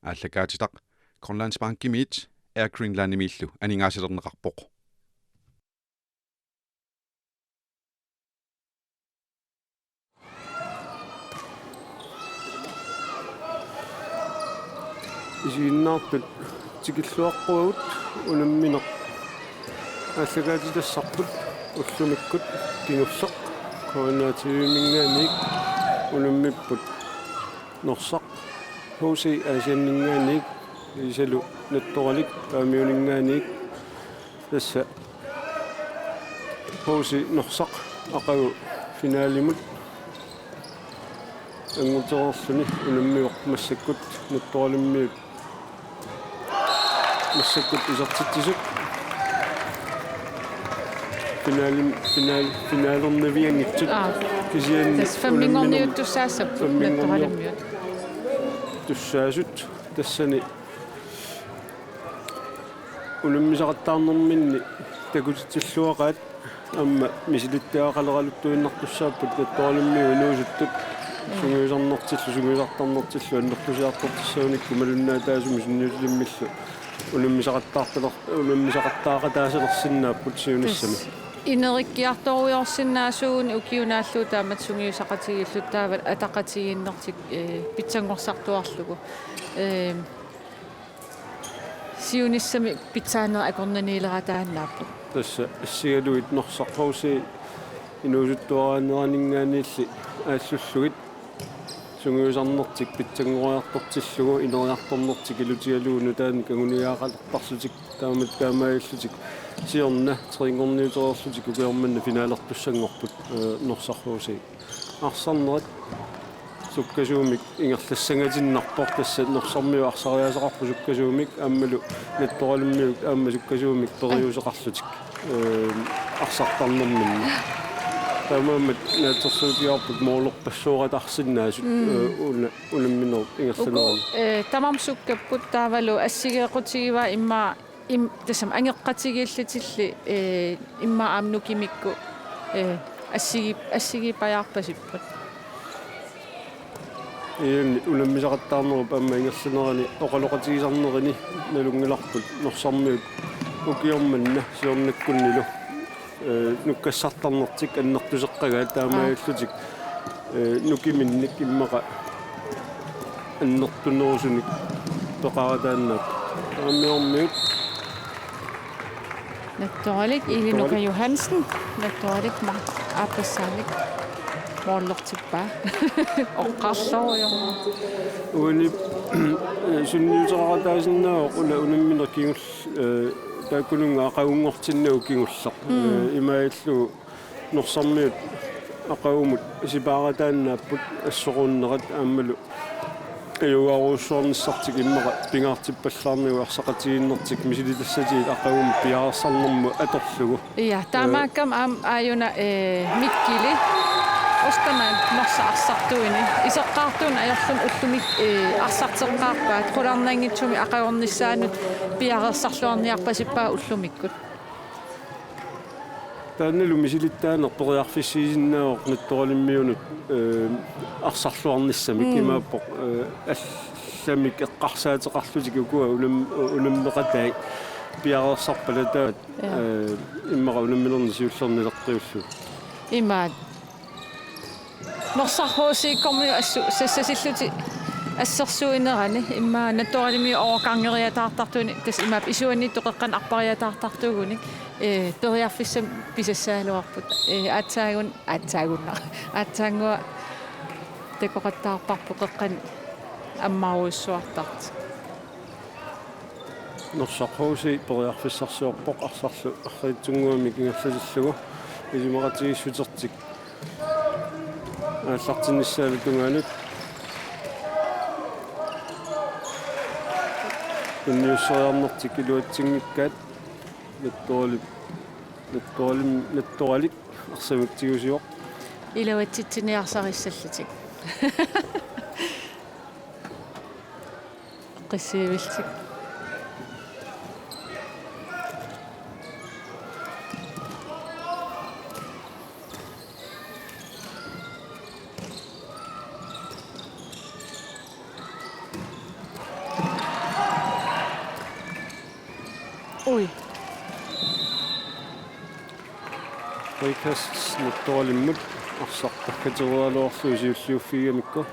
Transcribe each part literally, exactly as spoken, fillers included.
aallakaatitaq Grønlandsbankimiit Air Greenlandimiillu aningaasalerneqarpoq. Isiginnaartut tikilluaqquagut unammineq aallakaatitassarput ullumikkut kingulleq K N A T V-minngaanniit unammipput Norsaq H C Aasianninngaanniit, kiisalu Nattoralik Paamiuninngaanniit, tassa H C Norsaq aqagu finalimut angutereerluni unammivoq massakkut Nattoralimmiut massakkut isertitsisut finalim-, final-, finalernavianngitsut. Aa. Kisianni tassa femminngorniuttussaassapput femminngorniut- Nattoralimmiut. Tussaasut tassani unammisaqattaarnerminni takutitsilluaqaat aamma misilittagaqaleraluttuinnartussaapput Nattoralimmiut inuusuttut sungiusarnertillu sungiusartarnertillu annertusiartortissagunikkut malunnaataasumik sunniutilimmillu unammisaqattaartaler-, unammisaqattaaqataasalersinnaapput siunissami. Tassa. Ineriartorujussuarsinnaasuugut ukiunaallu taamatut sungiusaqatigiilluta taavalu ataqatigiinnertik, eh, pitsanngorsartuarlugu. Eh, Siunissami pitsaanerit akornanniilerataannaapput. Tassa assigalugit Norsaq H C inuusuttuaraanneraningaanniilli aallullugit sungiusarnertik pitsanngoriartortillugu ineriartornertik ilutigalugu nutaanik anguniagaqalertarlutik taamatut taamaalillutik siorna trinngorniutereerlutik ukioq manna finalertussanngorput, eh, Norsaq H C. Arsarnerat sukkasuumik ingerlassangatinnarpoq tassa Norsarmiut arsariaaseqarput sukkasuumik aammalu Nattoralimmiut aamma sukkasuumik periuseqarlutik, ehm, arsartarnerminni. Taamaammat naatsorsuutigaarput moolerpassuuqataarsinnaasut, mm, eh, una-, unamminerup ingerlanerani. Uku, eh, tamarmik sukkapput taavalu assigeequtigivaat immaqa im-, tassami angeqqatigiillutilli, eh, immaqa aamma nukimikkut, eh, assigi-, assigiippajaarpasipput. Ian unammisaqattaarnerup aamma ingerlanerani oqaloqatigisarnerini nalunngilarput Norsarmiut ukioq manna siornakkunnilu, eh, nukkassartarnertik annertuseqqagaat taamaalillutik, eh, nukiminnik immaqa annertunerusunik peqarataannaapput. Aammiormiut. Nattoralik, Ili Nuka Johansen. Nattoralik ma-, aappassaanik. Moorlertippaa. Oqqarlorujorpoq. Uani, eh, sunniuteqaqataasinnaavoq una unammineq kingul-, eh, taakkununnga aqagunngortinnagu kingulleq. Mm. Eh, imaalillugu Norsarmiut aqagumut sipaarataannaapput assoruunnerat aammalu ajugaarujussuarnissartik immaqa pingaartippallaarnagu arsaqatigiinnertik misilitassatigut aqagumut piareersarnermut atorlugu. Ja, taamaakkami aamma aajuna, eh, Mikkili Ostermann Norsaq arsartuini iseqqaartuunut ajorluni ullumi, eh, arsarteqqaarpaat qularnanngitsumik aqagornissaanut piareersarluarniarpasippaa ullumikkut. Taannalu misilittaaneq periarfissiisinnaavoq Nattoralimmiunut, eh, arsarluarnissamik. Mm. Imaappoq, eh, allamik eqqarsaateqarlutik ukua unam-, unammeqatai piareersarpalataat, ja, eh, immaqa unamminerni siullerni ileqqiullugu. Imaat. Norsaq H C-kkormiut assut sassasillutik assersuinerani immaqa Nattoralimmiut årgangeriataartartunik tassa imaappoq isuaniittoq qeqqanut arpariataartartuugunik, eh, periarfissamik pisassagaluarput. Eh, aatsaagun-, aatsaagunnara. Aatsaannguaq takoqattaarparput qeqqanut ammarujussuartartut. Norsaq H C periarfissarsiorpoq arsarlu arriitsunnguamik ingerlatillugu isumaqatigiissutertik aallartinnissaalu tungaanut. Tunniusseriarnertik iluatsinngikkaat Nattorali-, Nattoralim-, Nattoralik arsamik tigusivoq. Iluatsitsiniarsarissallutik. Qissiivillutik. Ui. Frikast Nettoralimmut arsaq takkateruaraluarlugu siulliuffigigamikku.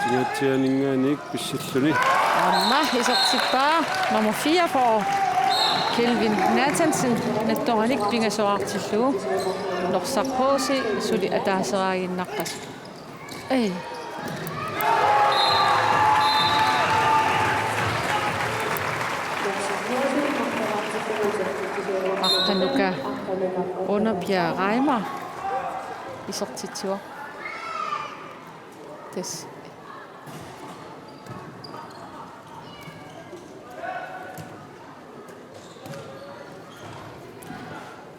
Tingaatsiaaninngaanniit pissilluni. Aamma isertippaa nummer fireogfyrre, Kelvin Nathansen, Nettoralik pingasoraartillugu. Norsaq H C suli ataaseraaginnarpasi. Ei. Arqanuka Ona Bjerregaard isertitsivoq. Tassa.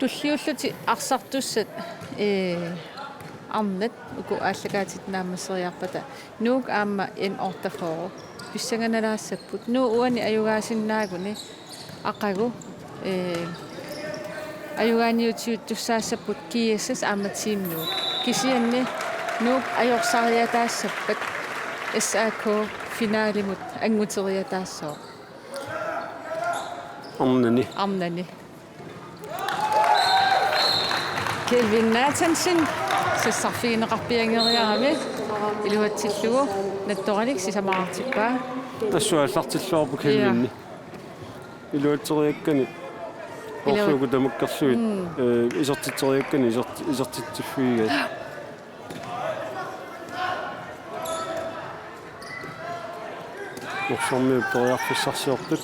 Tulliullutik arsartussat, ee, arnat uku aallakaatitat naammasseriarpata Nuuk aamma N otteogfyrre pissanganalaassapput. Nuuk uani ajugaasinnaaguni aqagu, ee, ajugaaniutigiuttussaassapput G S S aamma Team Nuuk. Kisianni Nuuk ajorsariataassappat S A K finalimut anguteriataassooq. Arnani. Arnani. Kelvin Nathansen, sassarfigineqarpianngeriarami, iluatsillugu Nettoralik sisamaraartippaa. Tassa aallartilluarpoq Kelvini. Ia. Iluatseriakkani. Iluat-, orsuuku tamakkerlugit, mm, eh, isertitseriakkani isert-, isertitsiffigigaat. Norsarmiut periarfissarsiortut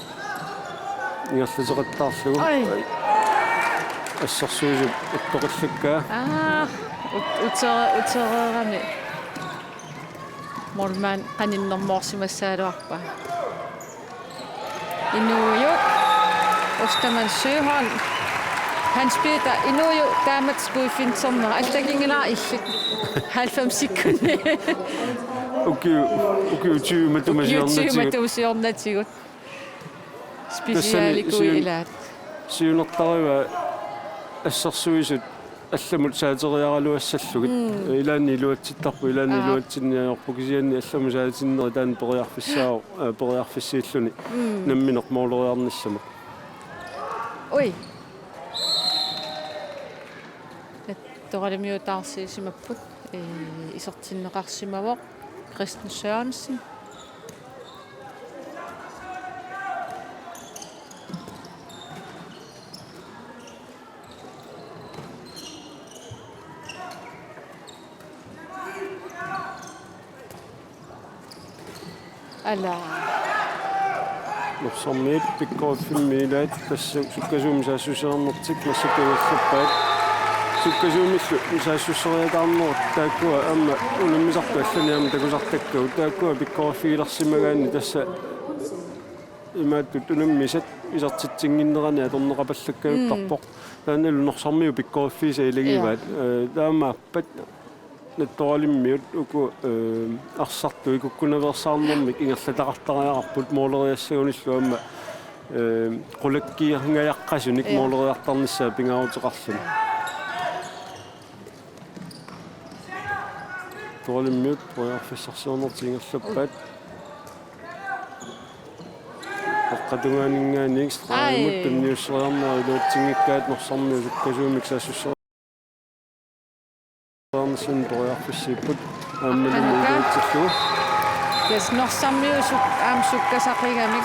ingerlateqattaarlugu. Oj. Assersuisut attoqillakkaa. Aa, ut-, utere-, utereerami. Målmand qaninnermoorsimassagaluarpaa. Inuujuk, Ostermann Søholm, Hans Peter, inuujuk taamatut skuiffinterneq, allakinngilaa illit. Halvfems sekundit. Ukiu-, ukiut tyve matuma siornatigut. Ukiut tyve matuma siornatigut. Specialikuit siun-, ilaat. Siunertarivaa assersuisut allamut saateriaraluassallugit. Mm. Ilaanni iluatsittarput, ilaanni, aa, iluatsinniarput, kisianni allamut saatinnerit taanna periarfissaavoq, aa, periarfissiilluni. Mm. Nammineq måleriarnissamut. Ui. Nettoralimiut taarsiisimapput. Ee, isertinneqarsimavoq Kristen Sørensen. Ala. Norsarmiut pikkoriffimmik ilaat tassa sukkasuumik saassusseriarnertik massakkut ingerlappaat. Sukkasuumillu saassusseriataarnerat taakkua aamma unammisartut allani aamma takusartakkagut. Taakkua pikkoriffigilersimagaanni tassa imaattut unammisat isertitsinnginneranni atorneqapallakkajuttarpoq. Mm. Taannalu norsarmiut pikkoriffiisa ilagivaat. Ja. Eh, taamaappat Nettoralimmiut uku, eh, arsartut ikukkunaveersaarnermik ingerlataqartariaqarput måleriassagunillu aamma, eh, qulakkiingajaqqasunik, ja, måleriartarnissaa pingaaruteqarluni. Nettoralimmiut periarfissarsiornertik ingerlappaat. Qaqqatungaaninngaanniit stregimut, ai, tunniusseriarnerat iluatsinngikkaat norsarmiut sukkasuumik saassusseri- Taarnissin periarfissiipput aammalu, aammalu iluatsillugu. Yes, norsarmiut suk-, aamma sukkasaqigamik.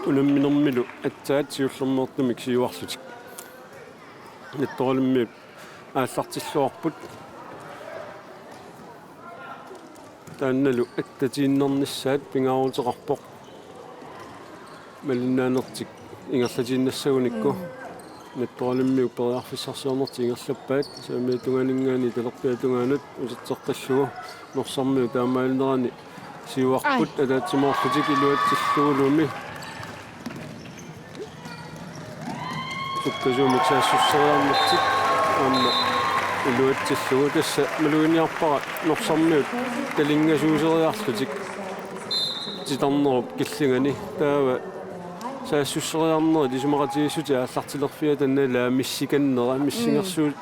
Unamminermilu aatsaat siullermeertumik siuarlutik. Nettoralimmiut aallartilluarput. Taannalu attatiinnarnissaat pingaaruteqarpoq. Malinnaanertik ingerlatiinnassagunikku. Mm. Nettoralimmiut periarfissarsiornertik ingerlappaat. Saamiata tungaaninngaanniit talerpiata tungaanut uterteqqillugu. Norsarmiut taamaalinerani siuarput. Ai. Ataatsimoorlutik iluatsillugulumi. Sukkasuumik saassusseriarnertik aamma iluatsillugu, tassa maluginiarpara norsarmiut talinngasuuseriarlutik titarnerup killingani. Taava saassusseriarnerit isumaqatigiissutit aallartilerfiata, taanna missikannera, missingersu-,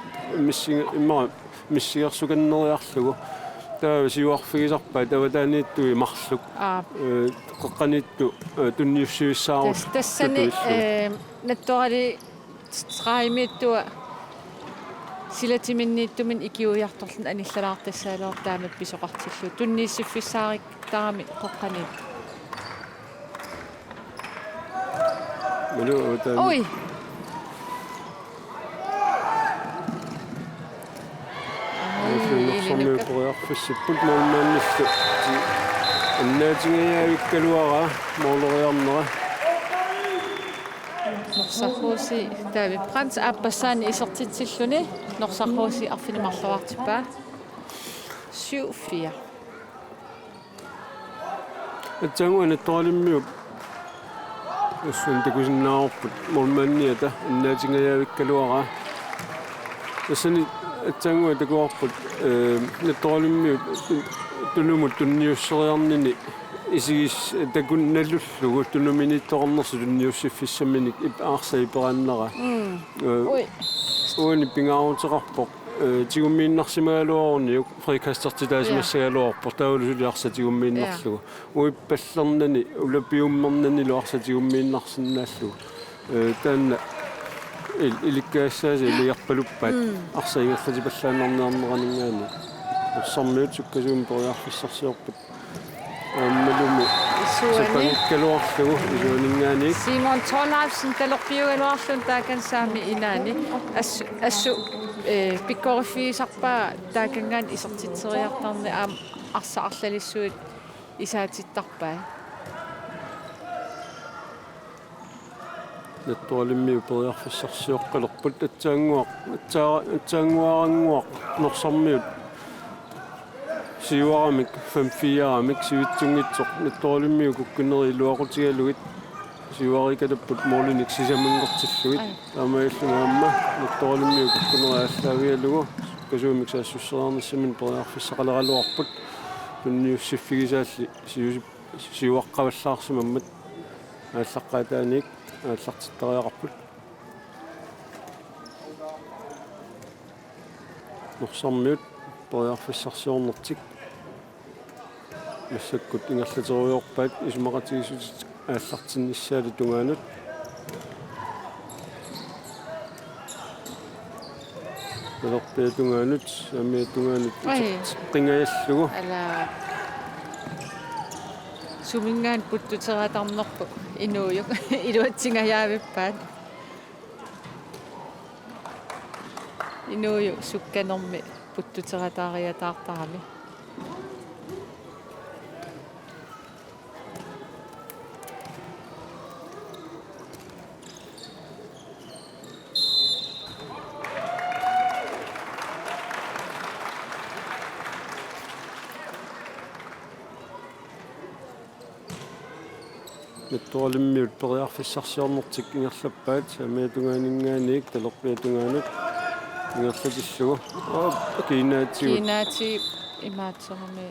missinga-, immaqa missigersukanneriarlugu. Taava siuarfigisarpaat avataaniittut marluk. Aap. Ee, qeqqaniittut, ee, tunniussivissaarut. Tas-, tassani, tutuillugu. Ee, Nattorali tregimiittua silatiminniittumik ikiuiartorluni anillalaartassaaleq taama pisoqartillugu. Tunniussiffissaarittaramik qeqqaniittut. Malu, utan. Ui. Ui, Norsormiut ilinukka. Periarfissapput målmandillu. Annaatingajavikkaluaraa måleriarnera. Norsaq H C David Brandt aappassaani isertitsilluni. Norsaq H C arfineq-marloraartippaa. Syv fire. Aatsaannguaq Nattoralimmiut assut takusinnaavarput målmandiata annaatingajavikkaluaraa. Tassani aatsaannguaq takuarput, ee, Nattoralimmiut Tunumut tunniusseriarnini isigis-, takunnalullugu Tunuminiittoqarnersoq tunniussiffissaminik ip-, arsaq iperaannera. Mm. Ee, Ui. Uani pingaaruteqarpoq. Ee, tigummiinnarsimagaluaruniuk frikastertitaasimassagaluarpoq, ja, taavalu suli arsaq tigummiinnarlugu. Ja. Uippallernani, ulapiummernanilu arsaq tigummiinnarsinnaallugu. Ee, taanna il-, ilikkagassaasa iligarpaluppaat, mm, arsaq ingerlatipallaannarniarneraninngaanniit. Norsarmiut sukkasuumik periarfissarsiorput. Aammalumi isuani. Sapagikkaluarlugu isuaninngaanniit. Simon Thorleifsen talerpiugaluarlugu taakani saami inaani. As-, assut, ee, pikkoriffigisarpaa taakanngaanniit isertitseriartarneq aamma arsaq arlalissuit isaatittarpai. Nattoralimmiut periarfissarsioqqalerput aatsaannguaq, aatsaa-, aatsaannguarannguaq Norsarmiut siuaramik fem fire-mik sivitsunngitsoq Nattoralimmiut kukkunerit iluaqutigalugit siuariikalapput målinik sisamanngortillugit. Ai. Taamaalilluni aamma Nattoralimmiut kukkunerit aallaavigalugu sukkasuumik saassusseriarnissaminik periarfissaqaleraluarput tunniussiffigisaalli siusi-, siuaqqavallaarsimammat aallaqqaataaniit aallartittariaqarput. Norsarmiut periarfissarsiornertik massakkut ingerlaterujoorpaat isumaqatigiissutit aallartinnissaata tungaanut. Talerpiata tungaanut, saamiata tungaanut. Ai. Uteqqingajallugu. Ala. Suminngaanniit puttuteratarnerput inuujuk iluatsingajaavippaat. Inuujuk sukkanermi puttuterataariataartarami. Nattoralimmiut periarfissarsiornertik ingerlappaat, saamiata tungaaninngaanniit talerpiata tungaanut ingerlatillugu. Aap, kiinaatigut. Kiinaatigut imaatsorumi.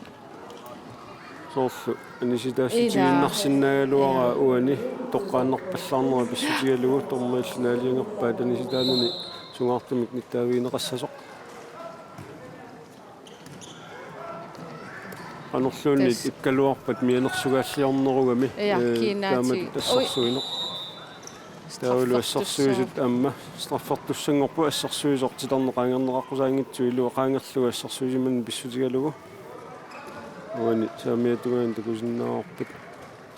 Soorlu anisitaassuteqarsinnaagaluaraa. Ila. Uani toqqaannarpallaarnera pissutigalugu, dommerillu naaliangerpaat anisitaanani sungaartumik nittaavigineqassasoq. Qanorluunniit. Tas- ikkaluarpat mianersugaalliornerugami, ja, ee, kiinaati. Taamatut assersuineq. Ui. Taavalu straffertussaaq. Assersuisut aamma straffertussanngorput, assersuisoq titarneq qaangerneqaqqusaanngitsoq, ilua qaangerlugu assersuisimaneq pissutigalugu. Uani saamiata tungaanut takusinnaavarput.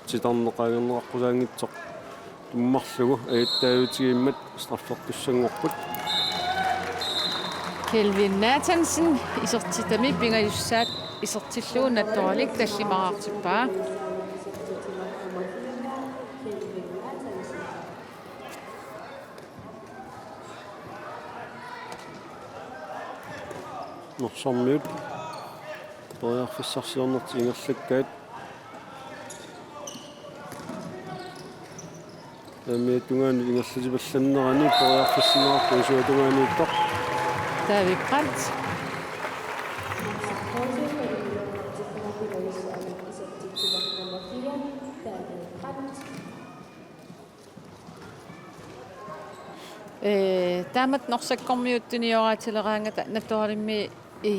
Titarneq qaangerneqaqqusaanngitsoq tummarlugu ajattaavitigimmat straffertussanngorput. Kelvin Nathansen isertitami pingajussaat isertillugu Nattoralik tallimaraartippaa. Norsarmiut periarfissarsiornertik ingerlakkaat. Saamiata tungaanut ingerlatipallannerani periarfissinneqarpoq isuata tungaaniittoq. David Brandt. Ee, taamatut Norsakkormiut tunioraatsileraangata Naturalimi, ee,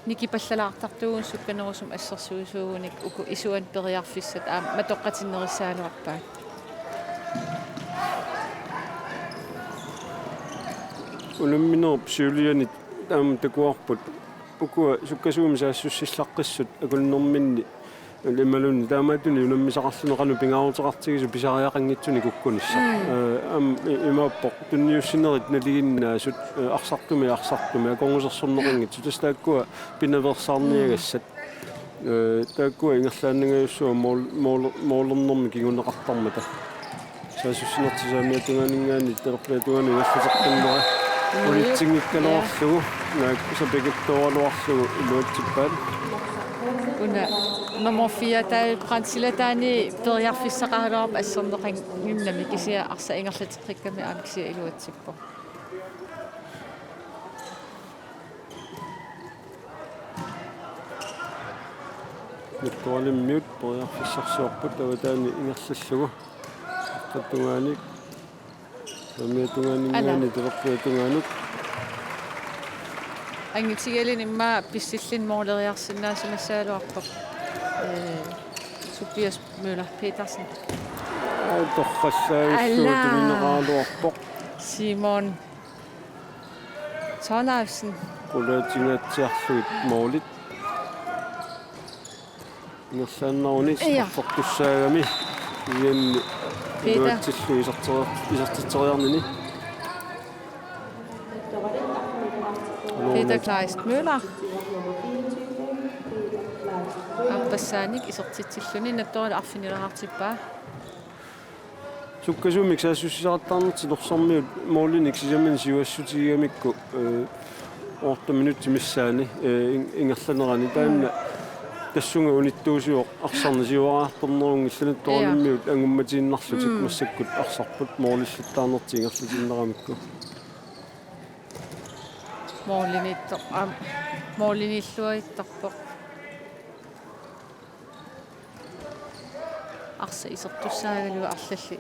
nikipallalaartartuugunik sukkanerusumik assersuisuugunik uku isuanni periarfissat aamma matoqqatinnerussaagaluarpaat. Unamminerup siuliani taama takuarput ukua sukkasuumik saassussillaqqissut akunnerminni imaluunniit taamaattunik unammisaqarluni qanoq pingaaruteqartigisoq pisariaqanngitsunik kukkunissaq. Mm. Ee, aamma i-, imaappoq tunniussinerit nalinginnaasut, ee, arsartumik arsartumik akornusersorneqanngitsut tassa taakkua pinaveersaarniagassat. Mm. Ee, taakkua ingerlaannangajassuaq mool-, mool-, moolernermik kinguneqartarmata. Saassussinertik saamiata tungaaninngaanniit talerpiata tungaanut ingerlateqqinnera. Mm. Unitsinngikkaluarlugu, ja, naak sapigattooraluarlugu iluatsippaat. Una nummer fire, taava Brand silataani periarfissaqaraluarpoq asserneqannginnami kisianni arsaq ingerlateqqikkami aamma kisianni iluatsippoq. Naturalimiut periarfissarsiorput avataani ingerlallugu. Aqqap tungaani. Saamiata tungaaninngaanniit, ala, talerpiata tungaanut. Angitigalin immaqa pissillin mooleriarsinnaasimassagaluarpoq. Ee, Tobias Møller Petersen. Aa, torrallavillugu, ala, tunineqaraluarpoq. Simon Thorleifsen. Qulaatingaatsiarlugit moolit. Ingerlaannaruni, ja, straffertussaagami. Ian Peter. Iluatsillugu isertereer-, isertitseriarnini. Peter Kleist Møller. Aappassaannik isertitsilluni Naturali arfinileqartippaa. Sukkasuumik saassussisaqattaarnertik Norsarmiut moolinik sisamanik siuassutigigamikku, ee, otte minutsit missaanni, ee, in-, ingerlanerani. Taanna tassunga unittuusivoq arsarneq siuariartornerunngillat, ja, Naturalimiut angummatiinnarlutik, mm, massakkut arsarput moolillattaarnertik ingerlatinneramikku. Mooliniittoq, aam, mooliniilluarittarpoq. Arsaq isertussaagaluarluni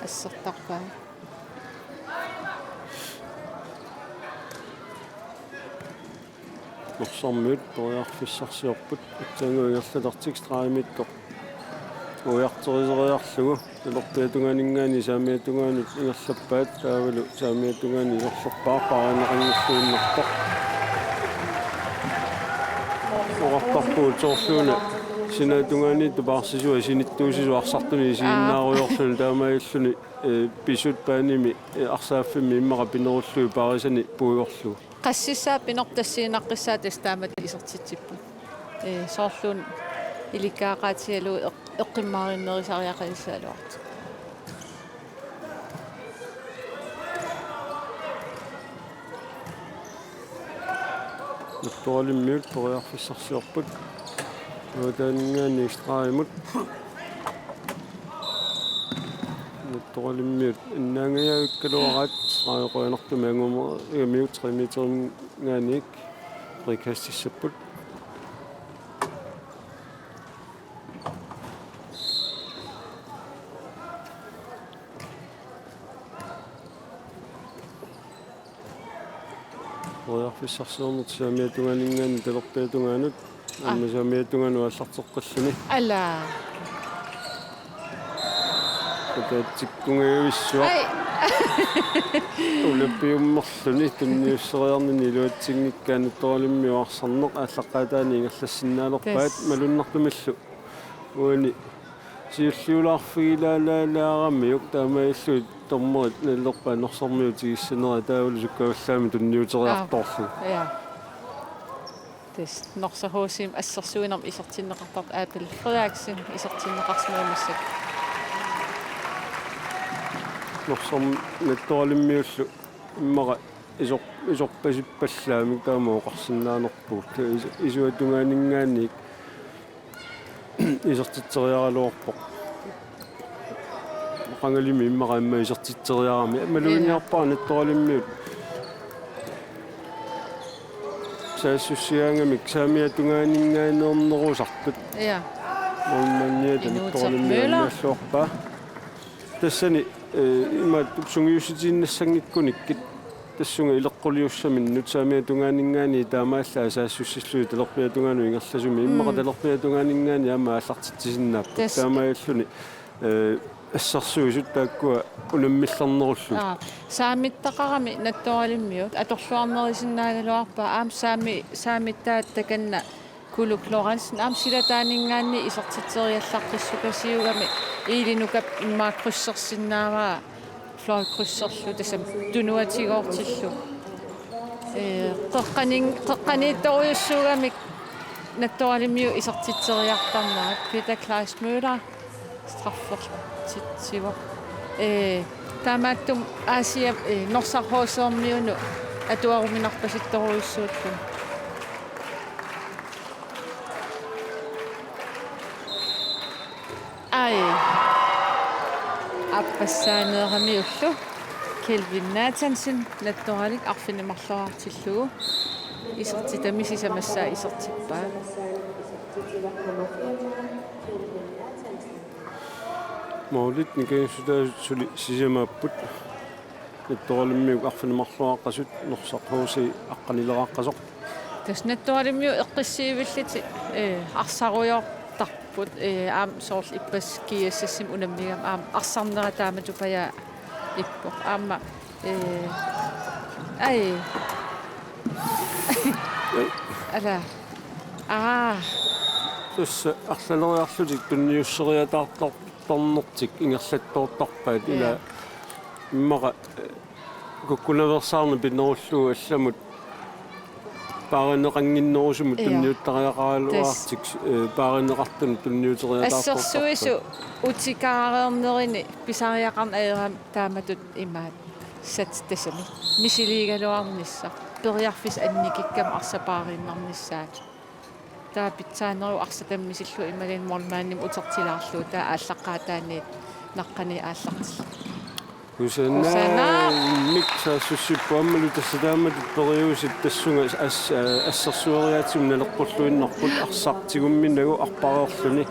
assertarpai. Norsarmiut periarfissarsiorput, aatsaannguaq ingerlatartik stregimiittoq ujarteriseriarlugu. Talerpiata tungaaninngaanniit saamiata tungaanut ingerlappaat, taavalu saamiata tungaani iserlerpaaq paarineqanngilluinnarpoq. Oqartarpugut soorluuna sinaata tungaaniittoq paarsisuat sinittuusisoq arsartunik isiginnaarujoorluni, taamaalilluni, ee, pisut paanimi, ee, arsaaffimmi immaqa pinerullugit paarisani puigorlugu. Qassissaa pinerpoq tassaaginnarpoq, tassa taamatut isertitsipput. Ee, soorluuna ilikkagaqaatigalugu eq-, eqqimmaarinnerusariaqalissagaluartoq. Naturalimiut periarfissarsiorput. Avataaninngaanniit stregimut. Naturalimiut annaangajavikkaluaraat, stregi qujanartumik angumeriaramiuk tre meterinngaanniit frikastissapput. Periarfissarsiornertik saamiata tungaaninngaanniit talerpiata tungaanut. Aa. Aamma saamiata tungaanut aallarteqqilluni. Ala. Ataatsikkungajavissuaq. Ai. Ulapiummerluni tunniusseriarnini iluatsinngikkaa Naturalimiut arsarneq aallaqqaataani ingerlassinnaalerpaat. Tassa. Malunnartumillu uani siulliulaarfigilaalaalaaramiuk, taamaalilluni dommerit nalilerpaat Norsarmiut tigussanerat taavalu sukkavallaamik tunniuteriartorlugu. Aa. Ja. Tassa Norsaq H C-mi assersuinermi isertinneqartartoq Abel Frederiksen isertinneqarsimavoq massakkut. Norsaq Naturalimiullu immaqa isor-, isorpasippallaamik taama oqarsinnaanerpugut. Is-, isuata tungaaninngaanniit isertitseriaraluarpoq. Qangalimi immaqa aamma isertitseriarami. Aamma, ja, luiniarpara Naturalimiut saassussigaangamik saamiata tungaaninngaanneernerusartut. Ja. Målmandiata Inuuteq Naturalimiut Møller. Annaassuarpaa. Tassani Ee, imaattup sungiussitiinnassanngikkunik tassunga ileqquliussaminnut saamiata tungaaninngaanniit taamaallaat saassussillugit talerpiata tungaanut ingerlasumik immaqa Mm. talerpiata tungaaninngaanniit aamma aallartitsisinnaapput. Tas- Taamaalilluni, ee, assersuisut taakkua unammillernerullugit. Aa, saamittaqarami Nattoralimmiut atorluarnerisinnaagaluarpaa aamma saami-, saamittaat takanna Kuluk Lorentzen aamma silataaninngaanniit isertitseriallaqqissukasiugami Iilinukap immaqa krydsersinnaavaa fløjkrydserlu tassami tunuatigoortillugu. Ee, qeqqanin-, qeqqaniittorujussuugamik Nattoralimmiut isertitseriartarnerat Peter Kleist Møller straffertitsivoq. Ee, taamaattumik Aasiaat, ee, Norsaq H C-miunut atuaruminarpasittorujussuulluni. Ai. Aappassaaneeramiullu Kelvin Nathansen Nattoralik arfineq-marloraartillugu isertitami sisamassaa isertippaat. Målit nikangassutaasut suli sisamaapput. Nattoralimmiut arfineq-marloraaqasut Norsaq H C aqqanileraaqqasoq. Tassa Nattoralimmiut eqqissiivillutik, ee, arsarujoortarput, ee, aamma soorlu ippassaq G S S-imi unammigami aamma arsarnera taamatut pajaappoq. Aamma, ee, ai. Ala. Aa. Tassa arlaleriarlutik tunniusseriataartor- tornertik ingerlattoortarpaat ila Ia. immaqa, eh, kukkunaveersaarneq pinerullugu allamut paarineqannginnerusumut Ia. tunniuttariaqaraluartik, Tassa. eh, paarineqartunut tunniuteriataartortarpaat. Assersuisut utikaareernerini pisariaqarneq ajorami taamatut imaat sat tassami misiliigaluarnissaq. Periarfissaq annikikkami arsaq paariinnarnissaat. Taava pitsaaneruvoq arsaq tammisillugu imaluunniit målmandimut utertilaarlugu taava aallaqqaataaniit naqqaniit aallartillugu. Kusanaq. Kusanaq. Mik saassussippoq aammalu tassa taamatut periuseq tassunga as-, assersueriaatsimut naleqqulluinnarput arsaq tigumminagu arpareerluni.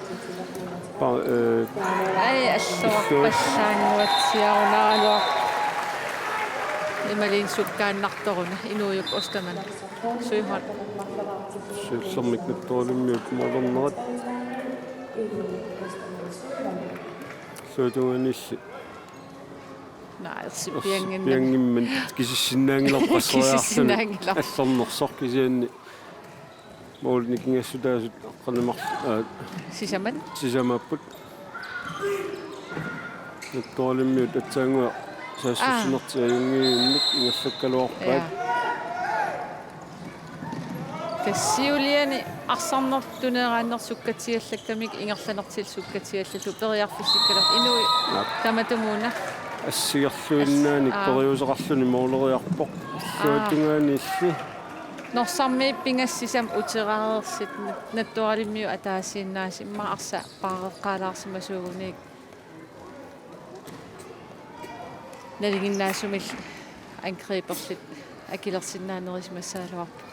Pa-, eh, Ai, assorpallaannguatsiarunaraluarpoq. Imaluunniit sukkaannartoruna, Inuujup Ostermann. Søholt. Siullermik Nattoralimmiut målernerat. Illuatungaaniilli. Naa, ersippianngimmat. Ersippianngimmat kisissinnaanngilarput. Kisissinnaanngilarput. Allornersoq kisianni. Målit nikingassutaasut aqqaneq-marluk, aa, Sisamat. sisamaapput. Nattoralimmiut aatsaannguaq saassussinertik Aa. ajunngiinnik ingerlakkaluarpaat. Ja. Tassa siuliani arsarnerlu tuneeraannerlu sukkatiallakkamik ingerlanertillu sukkatiallallugu periarfissikkaluarpoq Inuit Naap. tamatumuuna. Assigerluinnaanik As-, aa. periuseqarluni måleriarpoq. Aa. Illuatungaaniilli. Norsarmiit pingasut sisamat uteraareersut Nattoralimmiut ataasiinnaasut immaqa arsaq paareqqaalaarsimasuugunik nalinginnaasumillu angriberluni akilersinnaanerisimassagaluarpoq.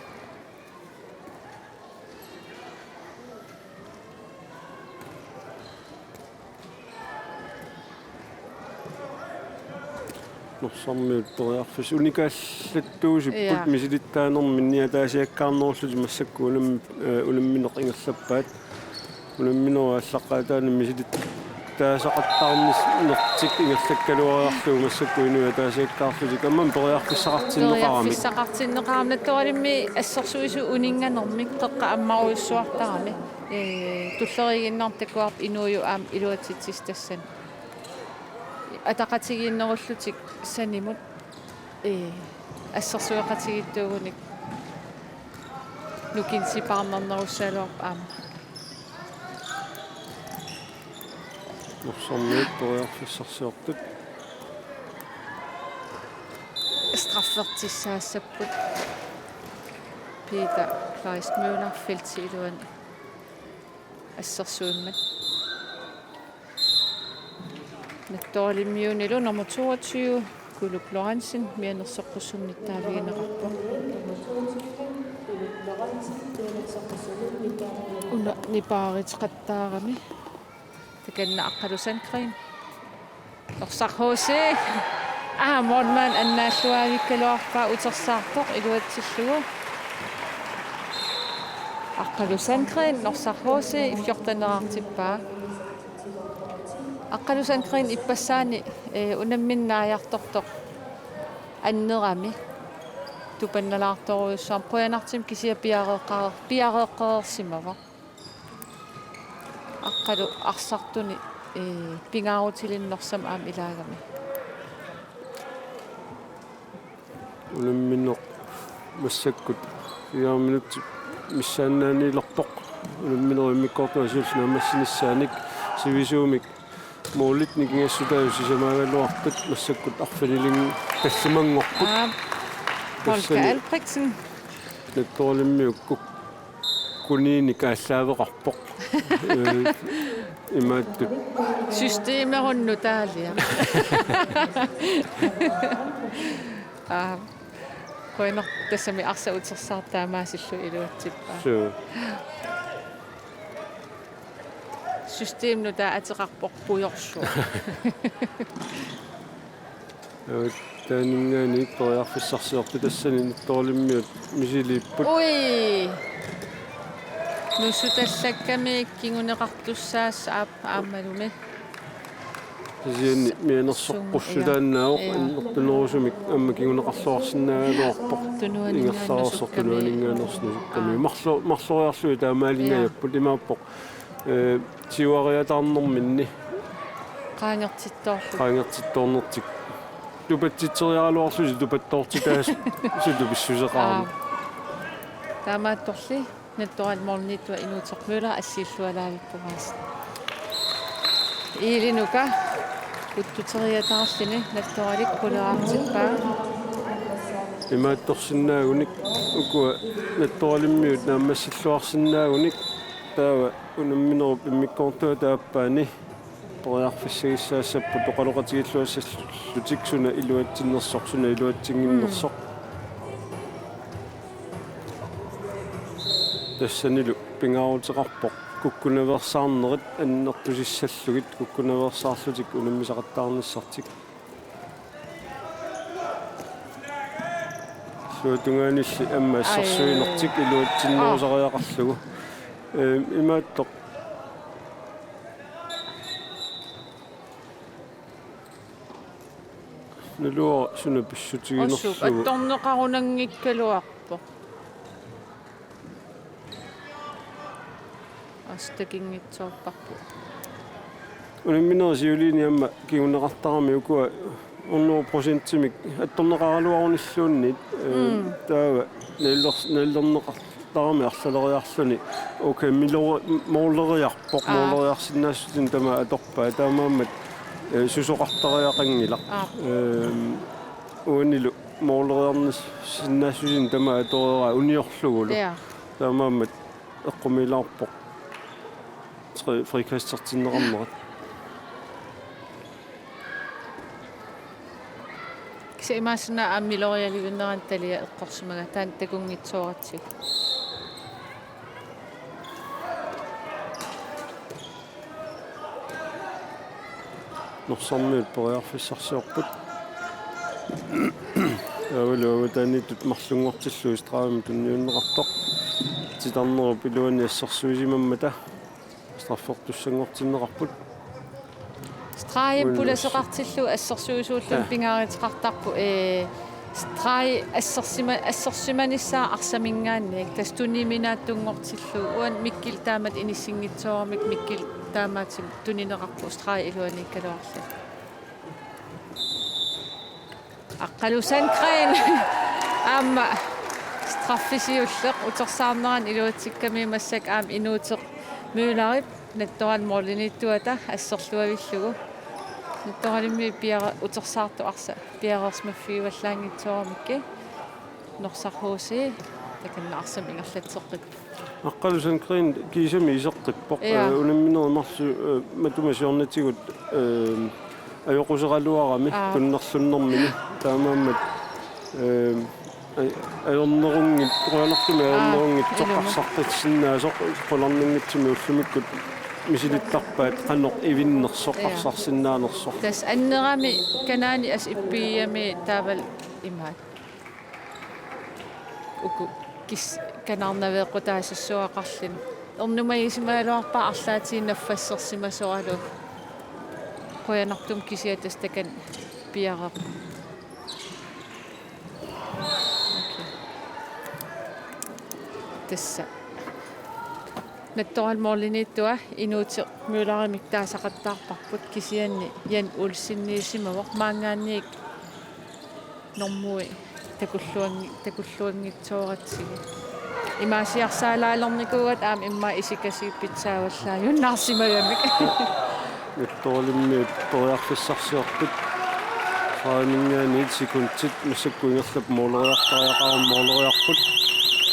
Norsarmiut periarfissat unikaallattuusipput Ja. misilittaanerminni ataasiakkaarnerullutik massakkut unam-, eh, unammineq ingerlappaat. Unamminerup aallaqqaataani misilittaasaqattaarnertik ingerlakkaluariarlugu massakkut inuit ataasiakkaarlutik aamma periarfissaqartinneqaramik. Periarfissaqartinneqaramik Nattoralimmi assersuisut uninnganermik qeqqata ammarujussuartarami. Ee, tulleriiginnarmik takuarput Inuujup aamma iluatsitsisut tassani. Ataqatigiinnerullutik sanimut, ee, assersueqatigiittuugunik nukinsipaarnarnerussagaluarpoq aamma. Norsarmiut periarfissarsiortut. Straffertissaassapput. Peter Kleist Møller feltip iluani assersuimmat. Nattoralimmiunilu nummer toogtyve, Kuluk Lorentzen, mianersoqqussummik nittaavigineqarpoq. Una nipaariteqattaarami. Takanna Aqqalu Sandgreen. Norsaq H C. Aa, målmand annaalluaavikkaluarpaa utersaartoq iluatsillugu. Aqqalu Sandgreen, Norsaq H C fjortenerartippaa. Aqqalu Sandgreen ippassaani, eh, unammineq naajartortoq annerami tupannalaartorujussuarmik, qujanartumik kisianni piareeqqare-, piareeqqareersimavoq. Aqqalu arsartuni, eh, pingaarutilinnersamik aamma ilaagami. Unammineq massakkut fire minutsit missaannaaniilerpoq. Unammineq immikkoortuata siulleq naammassinissaanik sivisuumik målit nikingassutaat sisamaagaluartut massakkut arfinilinngikkassimanngoqqut. Aap. Holger Tassani Albrechtsen. Nattoralimiut kuk-, kuniinik aallaaveqarpoq. Eh, imaattut. Systemerunnu taalia. Aa, qujanaq tassami arsaq utersaartoq taamaasillugu iluatsippaa. Suu. System nutaaq ateqarpoq pujorsuaq. Avat taaninngaanniit periarfissarsiortut tassani Nattoralimiut misiliipput. Ui! Nusuttallakkamik kinguneqartussaasoq aap aammalumi. Kisianni mianersoqqussutaannaavoq, ja, annertunerusumik aamma kinguneqarluarsinnaagaluarpoq. Tunuaninngaanneersoq, ingerlareersoq tunuaninngaanneersoq nusukkami. Aa. Marlo-, marloriarlugit taamaalinngajapput. Aa. Imaappoq. Eh, siuariataarnerminni. Qaangertittoorlugu. Qaangertittoornertik. Tupatsitseriaraluarlusi tupattoortitaasut sutupissuseqarami. Aa. Taamaattorli Nattorali målimiittua Inuuteq Møller assiillualaavippoq aasiit. Iili Nuka uttuteriataarluni Nattoralik quleraartippaa. Imaattorsinnaagunik ukua Nattoralimiut naammassilluarsinnaagunik taava unamminerup immikkoortuata aappaani periarfissagissaassapput oqaloqatigiilluassallutik suna iluatsinnersoq, suna iluatsinnginnersoq. Mm. Tassanilu pingaaruteqarpoq kukkunaveersaarnerit annertusissallugit kukkunaveersaarlutik unammisaqattaarnissartik. Illuatungaanilli aamma assersuinertik iluatsinnerusariaqarlugu. Ehm, imaattoq. Naluara suna pissutiginerlugu. Assut attorneqarunanngikkaluarpoq. Assut takunngitsoorparput. Unamminerit siuliini aamma kinguneqartarami ukua hundrede procentimik attorneqaraluarunilluunniit, eh, mm, taava nalilers-, nalilerneqartarami arlaleriarluni. Okay, milori-, måleriarpoq, aa, måleriarsinnaassutinik tamaat atorpaa. Taamaammat, eh, susoqartariaqanngilaq. Aa. Ehm, uanilu måleriarnissinnaassutinik tamaat atoreeraa uniorlugulu. Ja. Taamaammat eqqumiilaarpoq. Tre frikastertinneqarnerat. Kisianni imaassinnaavoq aamma milorialivinnerani talia eqqorsimagaa, taanna takunngitsooratsigu. Norsarmiut periarfissarsiorput. Taavalu avataaniittut marlunngortillugu straffemik tunniunneqartoq. Titarnerup iluani assersuisimammata straffertussanngortinneqarput. Stregi uinnus- pulasoqartillugu assersuisuulluni, ja, pingaaruteqartarpoq, ee, stregi assersima-, assersimanissaa arsaminngaanniit, tassa tuniminaattunngortillugu, uani Mikkel taamatut inissinngitsooramik, Mikkel taamaattumik tunineqarpoq stregi iluaniikkaluarluni. Aqqalu Sandgreen aamma straffi siulleq utersaarnerani iluatsikkami, massakkut aamma Inuuteq Møllerip Nattorali målimiittuata asserluavillugu. Nattoralimi piara-, utersaartoq arsaq piareersimaffigivallaanngitsooramikku. Norsaq H C takanna arsamik ingerlatseqqippoq. Aqqalu Sandgreen kiisami iseqqippoq. Ja. Eh, unamminerit marluk, eh, matuma siornatigut, eh, ajoquseraluarami, aa, tunnerlunnermini. Taamaammat, eh, aj-, ajornerunngit-, qujanartumik, aa, ajornerunngitsoq, ilumut, arsartassinnaasoq qularnanngitsumik ullumikkut misilittarpaat qanoq ivinnersoq, ja, arsarsinnaanersoq. Tassa annerami kanaani as ippigigami taavalu imaat. Uku kis-, kanaarnaveeqqutaasissuaqarluni. Ernumagisimagaluarpara arlaatigut naffassersimasoralugu. Qujanartumik kisianni tassa takanna piareerpoq. Okay. Tassa. Nattoralip målimiittua Inuuteq Møllerimik taasaqattaarparput kisianni Jan Olseniusimavoq maanngaanniit normui takulluanngi-, takulluanngitsooratsigu. Imaasiarsaalaalernikuugatta aamma immaqa isikasiit pitsaavallaajunnaarsimagamik. Nattoralimmiut periarfissarsiorput. Frederikinngaanniit sekundit massakkut ingerlapput, måleriartariaqarami måleriarput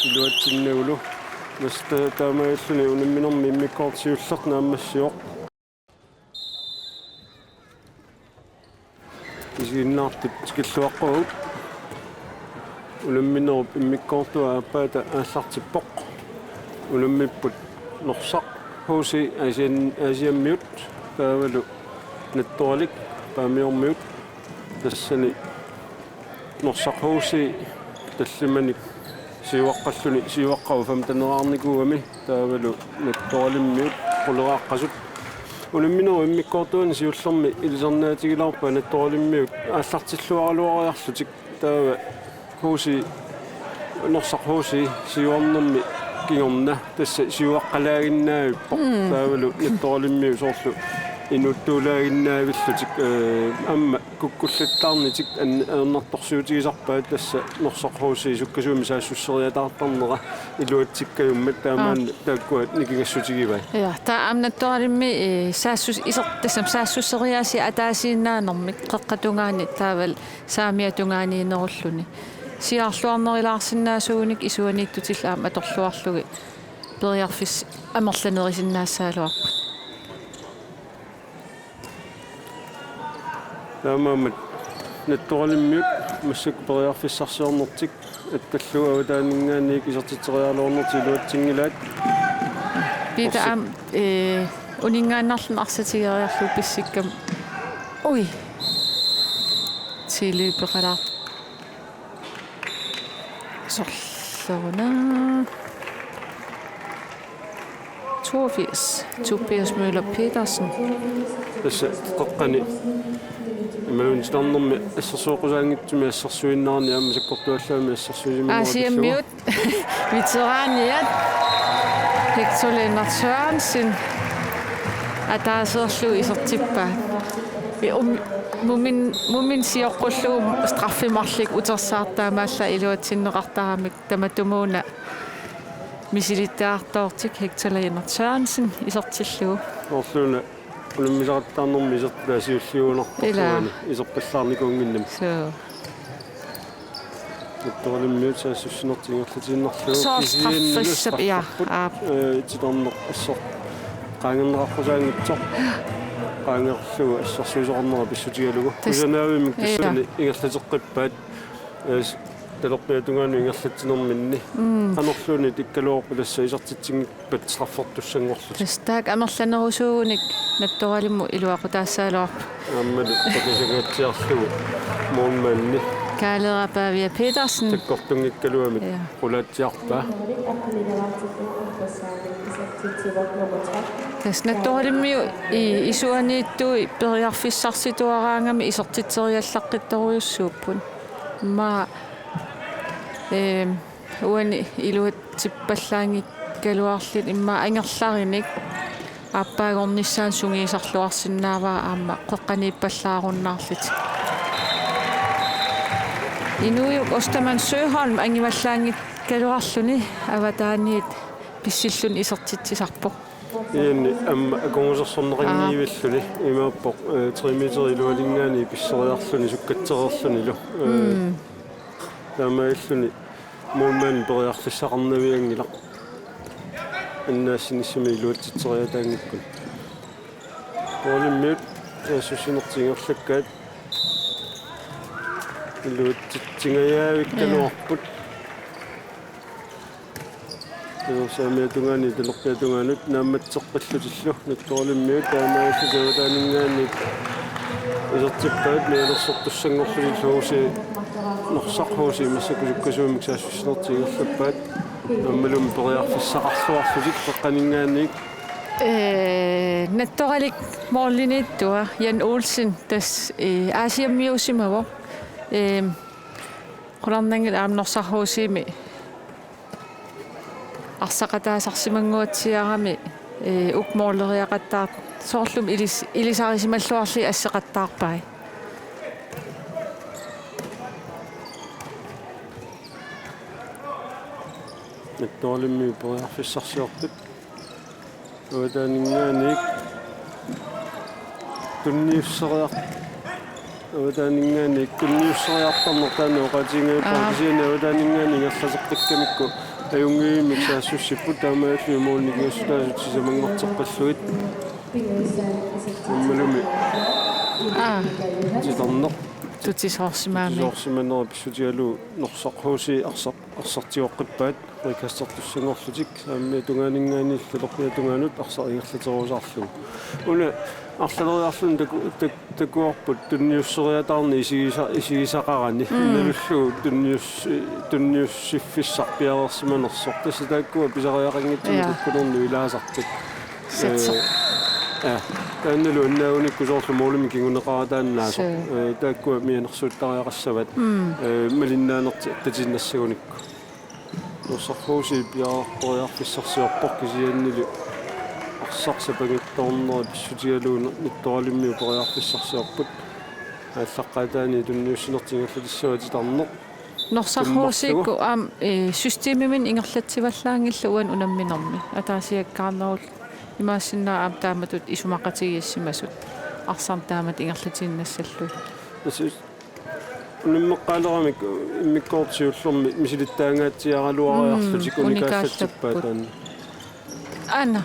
iluatsinnagulu. Masta taamaalilluni unamminermi immikkoortoq siulleq naammassivoq. Isiginnaartut tikilluaqqavagut. Unamminerup immikkoortua aappaata aallartippoq. Unammipput Norsaq H C Aasian-, Aasiammiut taavalu Nattoralik Paamiormiut. Tassani Norsaq H C tallimanik siuaqqalluni siuaqqavoq femteneraarnikuugami taavalu Nattoralimmiut quleraqqasut. Unamminerup immikkoortuani siullermi ilisarnaatigilaarpaat Nattoralimmiut aallartilluaraluariarlutik taava H C, Norsaq H C siuarnermi kingorna tassa siuaqqalaaginnaavippoq. Mm. Taavalu Nattoralimmiut soorlu inuuttuulaaginnaavillutik, eh, aamma kukkullattaarnitik an-, ajornartorsiutigisarpaat tassa Norsaq H C sukkasuumik saassusseriataartarnera iluatsikkajummat taamaammat. Aa. Taakkua nikingassutigivaat. Ja, taava aamma Nattoralimmi, eh, saassus-, iser-, tassami saassusseriaaseq ataasiinnaanermik qeqqata tungaani taavalu saamiata tungaaniinnerulluni. Siaarluarnerilaarsinnaasuunik isuaniittutillu aamma atorluarlugit periarfissat amerlanerisinnaassagaluarput. Taamaammat Nattoralimmiut massakkut periarfissarsiornertik attallugu avataaninngaanniit isertitseriaraluarnertik iluatsinngilaat. Peter Orsi. Aamma, eh, uninngaannarluni arsatigeriarlugu pissikkami. Ui. Tilløbeqalaartoq. Sorleruna. Toogfirs. Tobias Møller Petersen. Tassa qeqqani. Imaluunniit titarnermi assersueqqusaanngitsumik assersuinnarani aamma sakkortuallaamik assersuisimanerat. Aasiammiut. Veteraniat Hector Lennert Sørensen ataaseerlugu isertippaat. I um-, mumin-, mumin sioqqullugu straffi marluk utersaartaamaallaat iluatsinneqartaramik tamatumuuna misilittagartoortik Hector Lennert Sørensen isertillugu. Orluuna unammisaqattaarnermi isertitaa siulliunarpoq. Ilaa. Uani iserpallaarnikuunnginnami. Suu. Nattoralimmiut saassussinertik ingerlatiinnarlugu. Sooq kisianni straffissap, ja, strafferput, aap. Eh, titarneq assut qaangerneqaqqusaanngitsoq. Qaangerlugu assersuisoqarnera pissutigalugu. Tas-, kusanaavimmik, ja, tassani ingerlateqqippaat. Eh, s-, talerpiata tungaanut ingerlatsinerminni. Mm. Qanorluunniit ikkaluarpat tassa isertitsinngippat straffertussanngorlutik. Tassa taakku amerlanerusuugunik Nattoralimmut iluaqutaassagaluarput. Aammalu takusangaatsiarlugu målmandi. Kaalera Pavia Petersen. Sakkortunngikkaluamik, ja, qulaatsiarpaa. Tassa Nattoralimmiut i-, isuaniittui periarfissarsituaraangamik isertitseriallaqqittorujussuupput. Immaqa, ehm, uani iluatsippallaanngikkaluarlutik immaqa angerlarinik aappaagornissaanut sungiusarluarsinnaavaa aamma qeqqaniippallaarunnaarlutik. Inuiup Ostermann Søholm angivallaanngikkaluarluni avataaniit pissilluni isertitsisarpoq. Ianni aamma akornusersorneqanngivilluni. Aa. Imaappoq, eh, tre meter iluaninngaanniit pisseriarluni sukkatsereerlunilu. Eh, mm. Taamaalilluni målmandi periarfissaqarnavianngilaq. Annaassinissamik iluatsitseriataanngikkunik. Målimmiut saassussinertik ingerlakkaat. Iluatsitsingajaavikkaluarput. Ja. Saamiata tungaani talerpiata tungaanut naammatseqqillutillu Nattoralimmiut taamaalillutik avataaninngaanniit isertippaat, mianersortussanngorlutillu HC, Norsaq HC massakkut sukkasuumik saassussinertik ingerlappaat. Aammalumi periarfissaqarluarlutik qeqqaninngaanniit. Ee, Nattoralik målimiittua Jan Olsen tassa, ee, Aasiammiuusimavoq. Ee, qularnanngilaq aamma Norsaq HC-mi arsaqataasarsimannguatsiarami, ee, uku måleriaqattaartut soorlumi ilis-, ilisarisimalluarlugit asseqattaarpai. Nattoralimmiut periarfissarsiorput. Avataaninngaanniit tunniusseriar-, avataaninngaanniit tunniusseriartarneq taanna oqaatiginngilara. Aa. Kisianni avataaninngaanniit ingerlateqqikkamikku ajunngivimmi saassussipput, taamaalilluni målinik ingassutaasut sisamanngorteqqillugit. Aammalumi. Aa. Titarneq. Tutisoorsimaamik. Tutisoorsimanera pissutigalugu Norsaq HC arsaq arsaq tigoqqippaat, frikastertussanngorlutik, saamiata tungaaninngaanniit talerpiata tungaanut arsaq ingerlaterusaarlugu. Una arlaleriarluni taku-, tak-, takuarput tunniusseriataarneq isigisa-, isigisaqarani. Mm. Nalullugu tunnius-, tunniussiffissaq piareersimanersoq. Tassa taakkua pisariaqanngitsumik, ja, kukkunernut ilaasartut. Satser. Ee, ja. Taannalu annaagunikku soorlu målimik kinguneqarataannaasoq. Suu. Ee, taakkua mianersuuttariaqassavat. Mm. Ee, malinnaanertik attatiinnassagunikku. Norsaq HC piareerpoq periarfissarsiorpoq, kisiannili arsaq sapangitsoornera pissutigalugu Nattoralimmiut periarfissarsiorput. Aallaqqaataani tunniussinertik ingerlatissavat titarneq. Norsaq HC-kkut aamma, ee, systemimik ingerlatsivallaanngillat uani unamminermi. Ataasiakkaarnerullu imaassinnaavoq aamma taamatut isumaqatigiissimasut. Arsaq taamatut ingerlatiinnassallugit. Tassa unammeqqaaleramik immikkoortoq siullermik misilittaangaatsiaraluariarlutik. Mm, unikaallatsippaat unikaallapput taanna. Aana.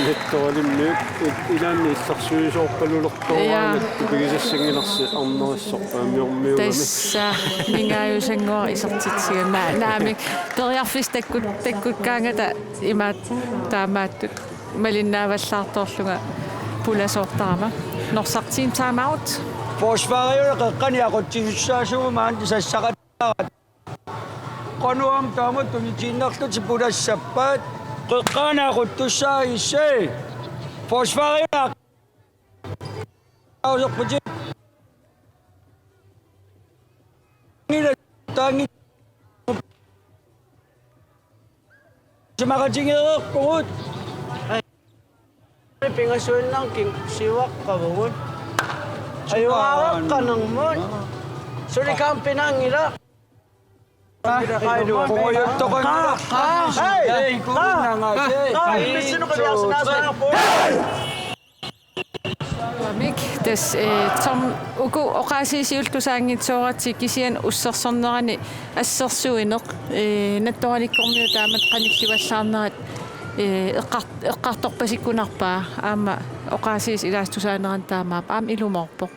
Nattoralimmiut, i-, ilaanni illersuisoorpalulertoraangat, ja, tupigisassanngilarsi arnerisorpaamiormiugami. Tassa, ningaajusannguaq isertitsiga. Na-, naamik, periarfissat takkut-, takkukkaangata imaattoq taamaattut malinnaavallaartoorlunga pulasoortarama. Norsaq team time out. Forsvareriup qeqqani aqutsisussaasuuvoq maani sassaqattaarata. Qanoq aamma taamatut tunitiinnarlutik pulassappaat. Qeqqani aquttussaagitsi. Forsvareriup. Auserputit. Ngila taangi. Isumaqatigeereerpugut. Pingasuinnarnik siuaqqavugut. Ajugaaraqqanermut. Suli kampinaanngilaq. Qaa. Qaa. Hej. Qaa. Qaa. Qaa. Mik, tassa, eh, Tom, uku oqaasii siulleq tusaanngitsooratsigit kisianni ussersornerani assersuineq, eh, Nattoralikkormiut taamatut qanillivallaarnerat, eh, eqqar-, eqqartorpasikkunarpaa, aamma oqaasiisa ilaasa tusaanerani taamaappoq, aamma ilumoorpoq.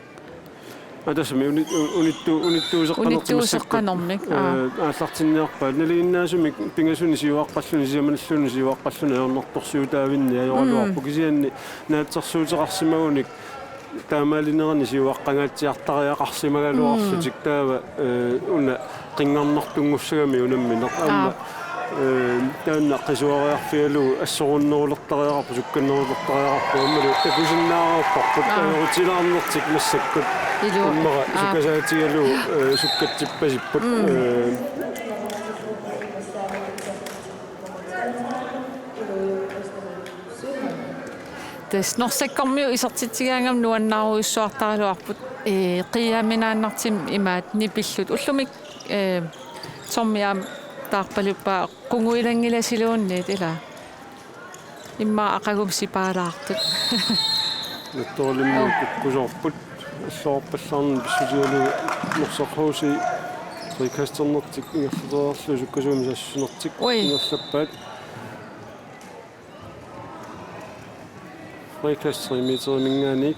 Aa, tassami uni-, u-, unittu-, unittuuseqqanertik massakkut. Unittuuseqqanermik, aa. Eh, aallartinniarpaat. Nalinginnaasumik pingasunik siuaqqalluni, sisamanilluunniit siuaqqalluni ajornartorsiutaavinni ajoraluarpoq. Mm. Kisianni naatsorsuuteqarsimagunik taamaalinerani siuaqqangaatsiartariaqarsimagaluarlutik. Mm. Taava, eh, una qinngarnartunngussagami unammineq. Aamma, aa, eh, taanna qisuariarfigalugu assorunnerulertariaqarpoq, sukkannerulertariaqarpoq, aammalu takusinnaareerparput, aa, ajorutilaarnertik massakkut. Ilua. Immaqa, aa, sukkasaatigalugu, eh, sukkatsippasipput. Mm. Eh. Tassa Norsakkormiut isertitsigaangama nuannaarujussuartaraluarput, ee, qiiaminaannartumik imaattoq nipillutik. Ullumi, ee, Tommi aamma taarpalippaa qunguilanngilasiluunniit, ilaa. Immaqa aqagumut sipaalaartut. Nattoralimmiut kukkusoorput. Alluarpallaarneq pissutigalugu Norsaq HC frikasternertik ingerlateriarlugit sukkasuumik saassussinertik, ui, ingerlappaat. Frikast tre meteriminngaanniit.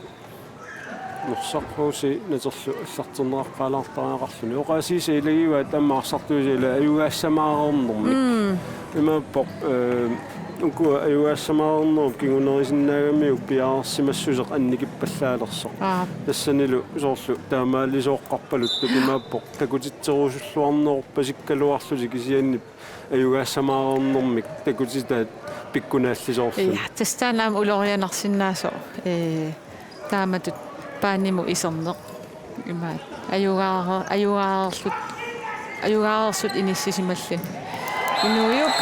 Norsaq H C naterlu allarterneqaqqaalaartariaqarluni. Oqaasiisa ilagivaat aamma arsartuisa ilaa ajugaassamaarnermik. Mm. Imaappoq, eh, uku ajugaassamaarnerup kingunerisinnaagamiuk piareersimassuseq annikippallaalersoq. Aap. Tassanilu soorlu taamaalisooqqarpaluttut imaappoq takutitserusulluarnerup pasikkaluarlutik kisianni ajugaassamaarnermik takutitaat pikkunaallisoorluni. Ja, tassa taanna aamma ulorianarsinnaasoq, eh, taamatut paanimut iserneq. Imaat. Ajugaare-, ajugaareerlut, ajugaareersut inissisimalluni. Inuujuk.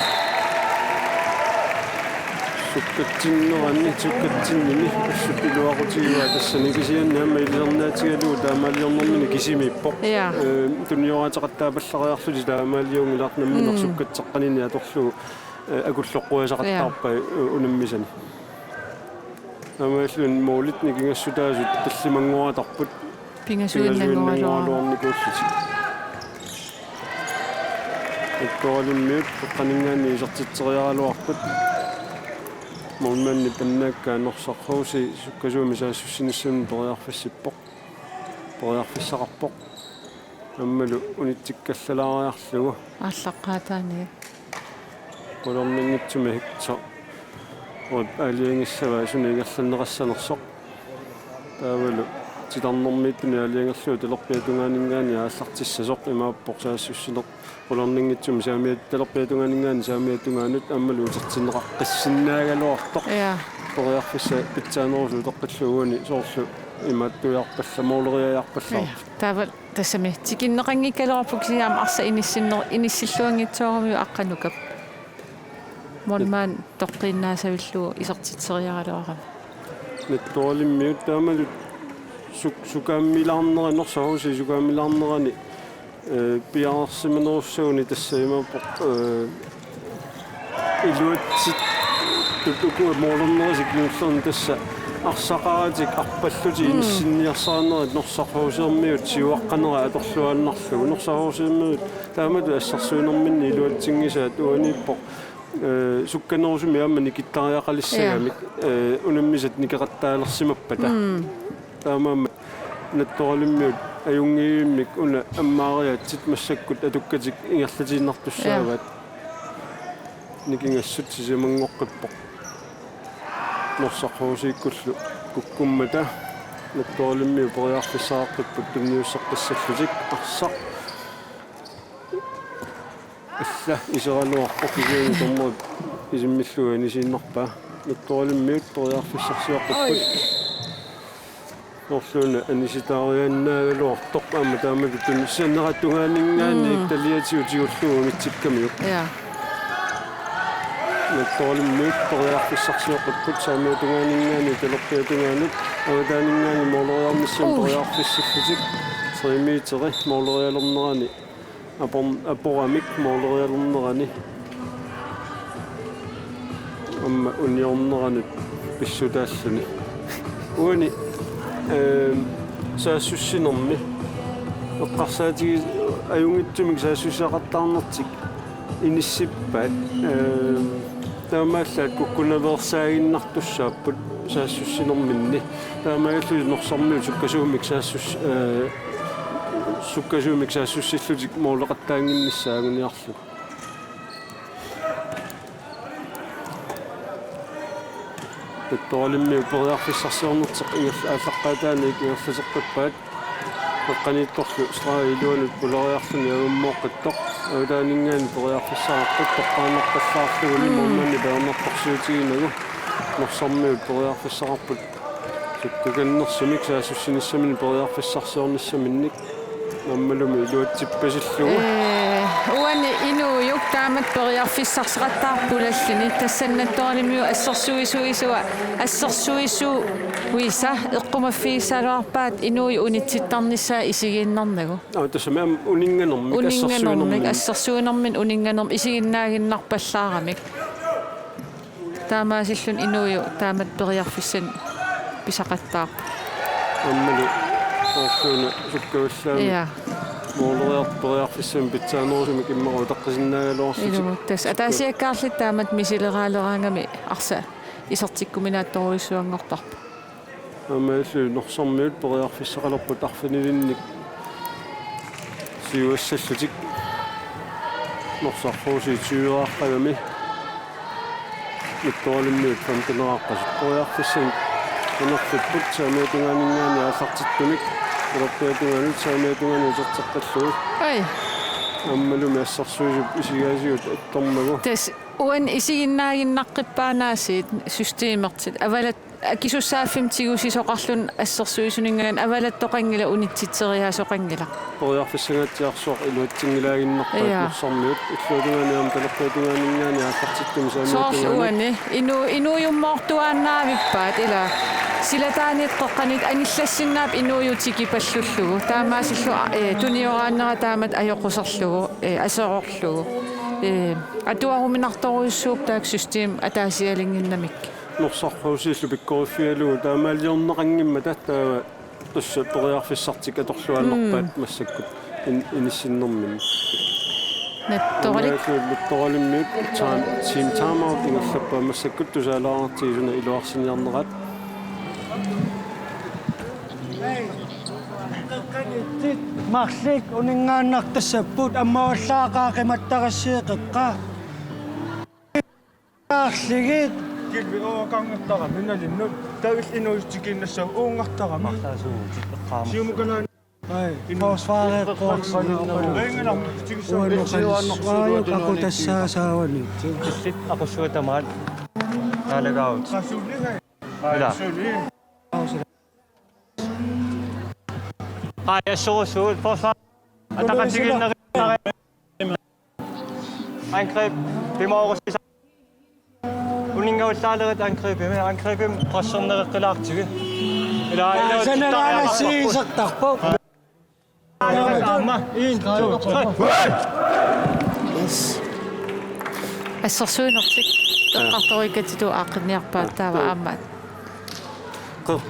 Sukkatsinnerani, sukkatsinnini, assut iluaqutigivaa tassani kisianni aamma ilisarnaatigalugu taamaaliornermini kisimiippoq. Ja. Eh, tunioraataqattaapallariarlutik taamaaliunngilaq nammineq Mm. sukkatseqqanini atorlugu, eh, akulloqquasaqattaarpai, Ja. eh, unammisani. Taamaalilluni målit nikingassutaasut tallimanngortarput. Pingasuinnanngoraluarlutik. Pingasuinnanngoraluarnikuullutik. Nattoralimmiut qeqqaninngaanniit isertitseriaraluarput. Målmandi pannaakkaa Norsaq H C sukkasuumik saassussinissaminnik periarfissippoq. Periarfissaqarpoq. Aammalu unitsikkallareriarlugu. Aallaqqaataaniit. Qularnanngitsumik Hector. Aalianngissavaa suni ingerlanneqassanersoq. Taavalu titarnermiittunik aalajangerlugu talerpiata tungaaninngaanniit aallartissasoq imaappoq saassussineq. Qularnanngitsumik saamiata talerpiata tungaaninngaanniit saamiata tungaanut aammalu utertinneqaqqissinnaagaluartoq. Ja. Periarfissaq pitsaanerusoq uteqqillugu uani soorlu imaattuiarpalla-, måleriaarpallaarpoq. Ja. Taava tassami tikinneqanngikkaluarpoq kisianni aamma arsaq inissinner-, inissilluanngitsooramiuk aqqanukap. Målmand toqqiinnaasavillugu isertitseriaraluarami. Nattoralimmiut taamalu suk-, sukaammilaarnerani, Norsaq H C sukaammilaarnerani, eh, piareersimanerussaguni tassa imaappoq, eh, iluatsit-, tut-, ukua målernerisa kingullerni tassa arsaqaratik arpallutik Mm. inissinniarsarinerit Norsaq H C-miut siuaqqanera atorluaannarlugu. Norsaq H C-miut taamatut assersuinerminni iluatsinngisaat uaniippoq, eh, sukkanerusumik aamma nikittariaqalissagamik, Ja. eh, unammisat nikeqattaalersimappata. Mm. Taamaammat Nattoralimmiut ajunngivimmik una ammaariaatsit massakkut atukkatik ingerlatiinnartussaavaat. Ja. Nikingassut sisamanngoqqipput. Norsaq H C-kkullu kukkummata Nattoralimmiut periarfissaqarpipput tunniusseqqissallutik arsaq. Alla iseraluarpoq kisianni dommeri isimmillugu inisiinnarpaa. Nattoralimmiut periarfissarsiorput. Oj. Soorluuna anisitaariaannaagaluartoq aamma taamatut tunniussanerata tungaaninngaanniit Mm. taliatigut tigullugu unitsikkamiuk. Ja. Nattoralimmiut periarfissarsiorput saamiata tungaaninngaanniit talerpiata tungaanut avataaninngaanniit måleriarnissamut Uh. periarfissillutik. Tre meteri målerialernerani. Apor-, aporamik målerialernerani. Aamma uniorneranut pissutaalluni. Uani, ehm, saassussinermi. Eqqarsaatigi-, ajunngitsumik saassussisaqattaarnertik inissippaat. Ehm, Taamaallaat kukkunaveersaaginnartussaapput saassussinerminni. Taamaalilluni Norsarmiut sukkasuumik saassus-, eh, sukkasuumik saassussillutik måleqattaannginnissaat anguniarlugu. Nattoralimmiut periarfissarsiornertik ingerl-, aallaqqaataaniit ingerlateqqippaat. Qeqqaniittorlu stregi iluanut pulariarluni avammooqqittoq. Avataaninngaanniit periarfissaqarput toqqaannarpallaarlugulu Mm. målmandi peerneqarsiutiginagu. Norsarmiut periarfissaqarput. Sukkakannersumik saassussinissaminnik periarfissarsiornissaminnik. Aammalumi iluatsippasillugu. Eh, uani inuujuk taamatut periarfissarsiaqattaarput pulalluni. Tassani Nattoralimmiut assersuisuisa, assersuisuisa eqqumaffigissaluarpaat inuujuk unitsittarnissaa isigiinnarnagu. Aa, tassami aamma uninnganermik, uninnganermik, assersuinermik. Assersuinermik uninnganermik isiginnaaginnarpallaaramik. Taamaasilluni inuujuk taamatut periarfissanik pisaqattaarpoq. Aammalu soorluuna sukkavallaamik. Ja. Måleriartoq periarfissamik pitsaanerusumik immaqa utaqqisinnaagaluarlutik. Ilumut. Tassa ataasiakkaarluta taamatut misileraaleraangami arsaq isertikkuminaatsorujussuanngortarpoq. Aammalu Norsarmiut periarfissaqalerput arfinilinnik siuassallutik. Norsaq H C tyve-aaqqagami Nattoralummiut femten-aaqqasut. Periarfissanik anerlipput saamiata tungaaninngaanniit aallartittumik. Talerpiata tungaanut saamiata tungaanut uterteqqillugu. Ai. Aammalumi assersuisup isigaasigut attormagu. Tassa uani isiginnaaginnaqqippaa aasiit systemertit. Avalat akisussaaffimmi tigusisoqarluni assersuisuninngaanniit avalattoqanngilaq, unitsitseriaasoqanngilaq. Periarfissangaatsiarsuaq iluatsinngilaaginnarpaat. Jaa. Norsarmiut illuatungaani aamma talerpiata tungaaninngaanniit aallartittumik saamiata tungaanut. Soorlu uani inu-, inuujummoortuaannavippaat ila silataaniit qeqqaniit angillassinnaapput inuujut tikipallullugu. Taamaasillugu, eh, tunioraannera taamatut ajoquserlugu, eh, aserorlugu. Eh, atuaruminartorujussuupput taakku system ataasialinnginnamikku. Norsaq H C-llu pikkoriffigalugu taamaaliorneqanngimmata taava tassa periarfissartik atorluaannarpaat. Mm. Massakkut in-, inissinnerminni. Nattoralik. Aammalu Nattoralummiut time, team timeout ingerlappaat massakkut tusaalaartigisuna iluarsiniarneraat. Marluk uninngaannartassapput ammavallaaqaaq qimattarassiiqeqqa. Aarligit. Kilvi oorkangertara minalinnut. Taavil inuussutikiinnassaaq uungartarami. Marlaasuutit eqqaama. Siumukalaani. Ai, forsvaret, forsvaret. Ainganarmi tigissaa. Uannoqalis. Aajuk akutassaasaavanit. Tillit aqussuat tamaat. Naalagaavut. Qasuligai. Ila. Qasuligai. Ai, assorsuut, forsvar. Ataqatigiinnerit. Angreb, pimoorussisa. Uninngavallaalerit angrebimi, angrebimi pressernereqqilaartigi. Ila, ila, sanalaana siisartarpoq. Aamma, en, to, tre. Yes. Assersuinertik eqqartoriikkatsigu aaqqinniarpaat taava aamma. Qe-,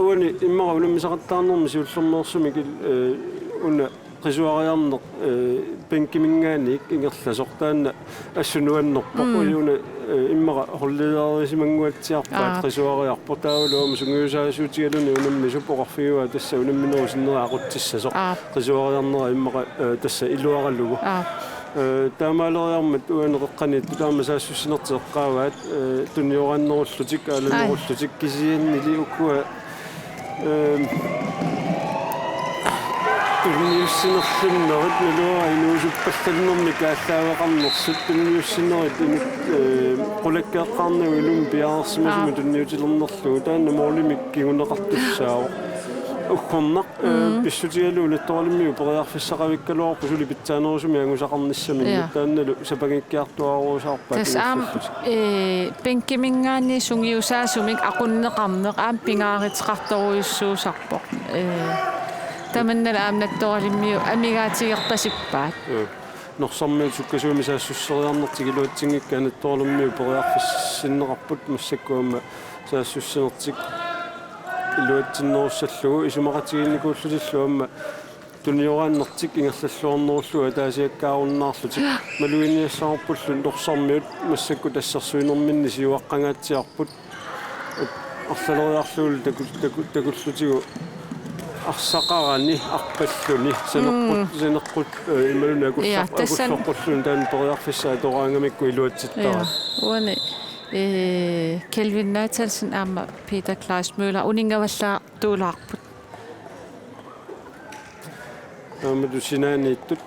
uani immaqa unammisaqattaarnermi siullermeersumik il-, eh, una qisuariarneq, eh, bænkiminngaanniit ingerlasoq taanna assut nuannerpoq. Mm. Uani una, eh, immaqa holdlederisimanguatsiarpaat. Aa. Qisuariarpoq taavalu aamma sungiusaasuutigaluni unammisup oqarfigaara tassa unamminerup sinnera aqutsissasoq. Aa. Qisuariarnera immaqa, eh, tassa iluaralugu. Aa. Eh, taamaaleriarmat uani qeqqaniittut taama saassussinertik eqqaavaat, eh, tunioraannerullutik, ai, aalanerullutik kisiannili ukua Ehm, tunniussinerlunnerit naluara inuusuppallannermik aallaaveqarnersut tunniussinerit inuk, ehm, qulakkeeqqaarnagu ilumut piareersimasumik, aa, tunniutilernerlugu taanna målimik kinguneqartussaavoq. Uggornaq, ehm, mm, pissutigalugu Nattoralummiut periarfissaqavikkaluarput suli pitsaanerusumik angusaqarnissaminnik, ja, taannalu sapanngikkiartuaarusaarpaat. Tassa aamma, ingerlallutik. Ee, bænkiminngaanniit sungiusaasumik aqunneqarneq aamma pingaaruteqartorujussuusarpoq. Ee, tamannalu aamma Nattoralummiut amigaatigerpasippaat. Ee, Norsarmiut sukkasuumik saassusseriarnertik iluatsinngikkaat Nattoralummiut periarfissinneqarput massakkut aamma saassussinertik iluatsinnerussallugu isumaqatigiinnikuullutillu aamma tunioraannertik ingerlalluarnerullugu ataasiakkaarunnaarlutik. Maluginiassavarpullu Norsarmiut massakkut assersuinerminni siuaqqangaatsiarput. Arlaleriarlugulu taku-, taku-, takullutigu arsaqarani arpalluni saneqqut, mm, saneqqut, eh, imaluunniit akullaq-, ja, tassan-, akulloqqulluni taanna periarfissaq atoraangamikku iluatsittaraat. Ja, uani, eh, Kelvin Nathanielsen aamma Peter Kleist Møller uninngavallaartuulaarput. Aamma tassa sinaaniittut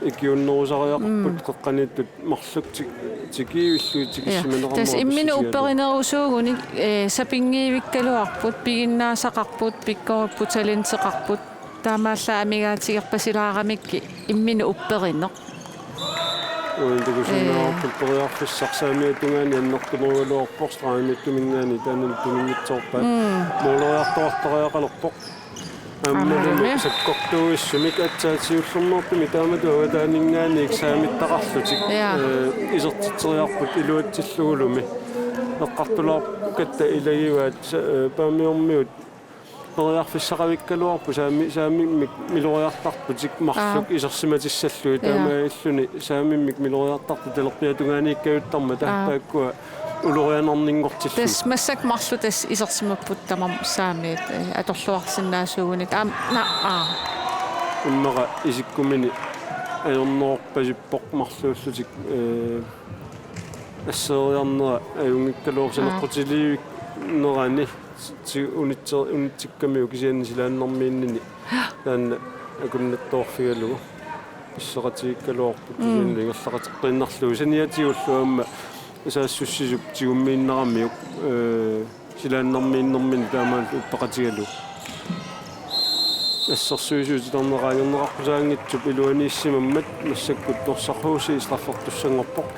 ikiunnerusariaqarput, mm, qeqqaniittut marluk ti-, tikiivillugit, ja, tikissimaneqarnerat tassa imminut pissutigalugu upperinerusuugunik, eh, sapinngivikkaluarput, piginnaasaqarput, pikkoripput, talenteqarput, taamaallaat amigaatigerpasilaaramikku imminut upperineq. Uani takusinnaavarput, ee, periarfissaq saamiata tungaani annertunerugaluarpoq, straamittuminngaanniit taanna tunninnitsoorpaat. Mm. Mooleriartoqartariaqalerpoq. Aammalumi, aammalumi sakkortuuissumik aatsaat siullermeertumik taamatut avataaninngaanniit saamittaqarlutik, ja, ee, isertitseriarput iluatsillugulumi. Eqqartulaarkatta ilagivaat sa-, ee, Paamiormiut periarfissaqavikkaluarput saami-, saamimmik miloriartartutik marluk, aa, isersimatissallugit, ja, taamaalilluni saamimmik miloriartartut talerpiata tungaaniikkajuttarmata, aa, taakkua ulorianarninngortillugit. Tassa massakkut marluk tassa isersimapput tamarmik saamiat, eh, atorluarsinnaasuugunik. Aamma, naa, aa. Immaqa isikkumini ajornerorpasippoq marluullutik, eh, assereerniarnera ajunngikkaluarpoq. Aa. Saneqqutilivinnerani ti-, unitser-, unitsikkamiuk kisianni silaannarmiinnini taanna akunnattoorfigalugu. Pisseqatigiikkaluarput, mm, kisianni ingerlaqateqqiinnarlugu saniatigullu aamma saassussisup tigummiinnaramiuk, eh, silaannarmiinnermini taamaalillutik uppeqatigalugu. Assersuisui titarneqaajorneqarpusaanngitsup iluaniissimammat massakkut Norsaq H C straffertussanngorpoq.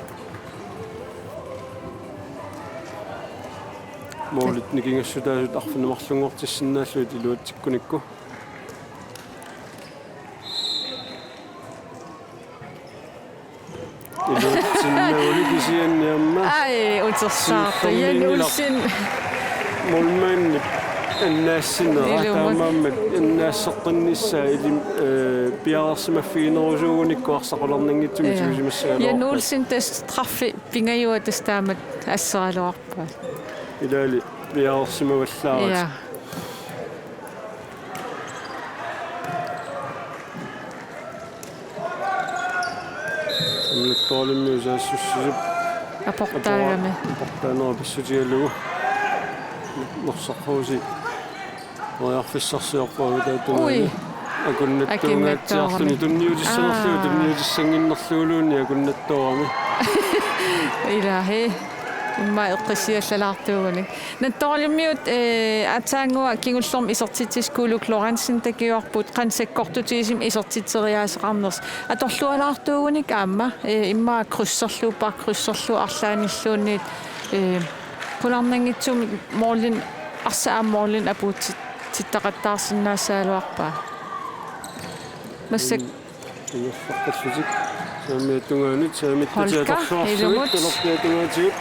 Målit nikingassutaasut arfineq-marlunngortissinnaallugit iluatsikkunikku. Iluatsinnaguni kisianni aamma. Ai, utersaarta. Jan Olsen. Målmandip annaassineq. Ilumut. Taamaammat annaasseqqinnissaa ilim, eh, piareersimaffiginerusuugunikku arsaq qularnanngitsumik, ja, tigusimassagaluarpat. Jan Olsen tassa straffi pingajuat tassa taamatut asseraluarpaa. Ilaali piareersimavallaarput. Ja. Nattoralimiut saassussisup. Aportaagami. Apor-, aportaanera pissutigalugu. Norsaq H C. Periarfissarsiorpaa taatuna. Ui. Akunnattuungaatsiarluni. Akunnattoorami. Tunniutissanerlugu, aa, tunniutissannginnerluguluunniit akunnattoorami. Ilaahi. Immaqa eqqissiallalaartuugunik. Nattoralimiut, eh, aatsaannguaq kingullermi isertitsisut Kuuluk Lorentzen takivarput qanoq sakkortutigisumik isertitseriaaseqarnersut. Atorlualaartuugunik aamma, eh, immaqa krydserlugu, bakkkrydserlugu arlaannilluunniit, eh, qularnanngitsumik målinik, arsaq aamma målinik apuutit-, tittaqattaarsinnaassagaluarpaa. Massakkut ingerlaqqillutik. Saamiata tungaanut, saamiata Holka, atorluarlugit, ilumut. Talerpiata tungaatigut.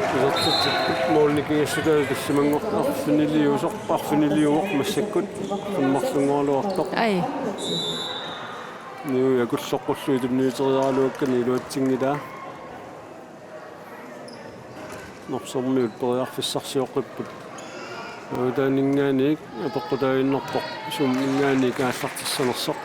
Isertitsipput målini nikingassutaasut tallimanngortut arfiniliusoq, arfiniliuvoq massakkut, arfineq-marlunngoraluartoq. Ai. Niui akulloqqullugit tunniuteriaraluakkani iluatsinngilaa. Norsarmiut periarfissarsioqqipput. Avataaninngaanniit apeqqutaaginnarpoq summinngaanniit aallartissanersoq.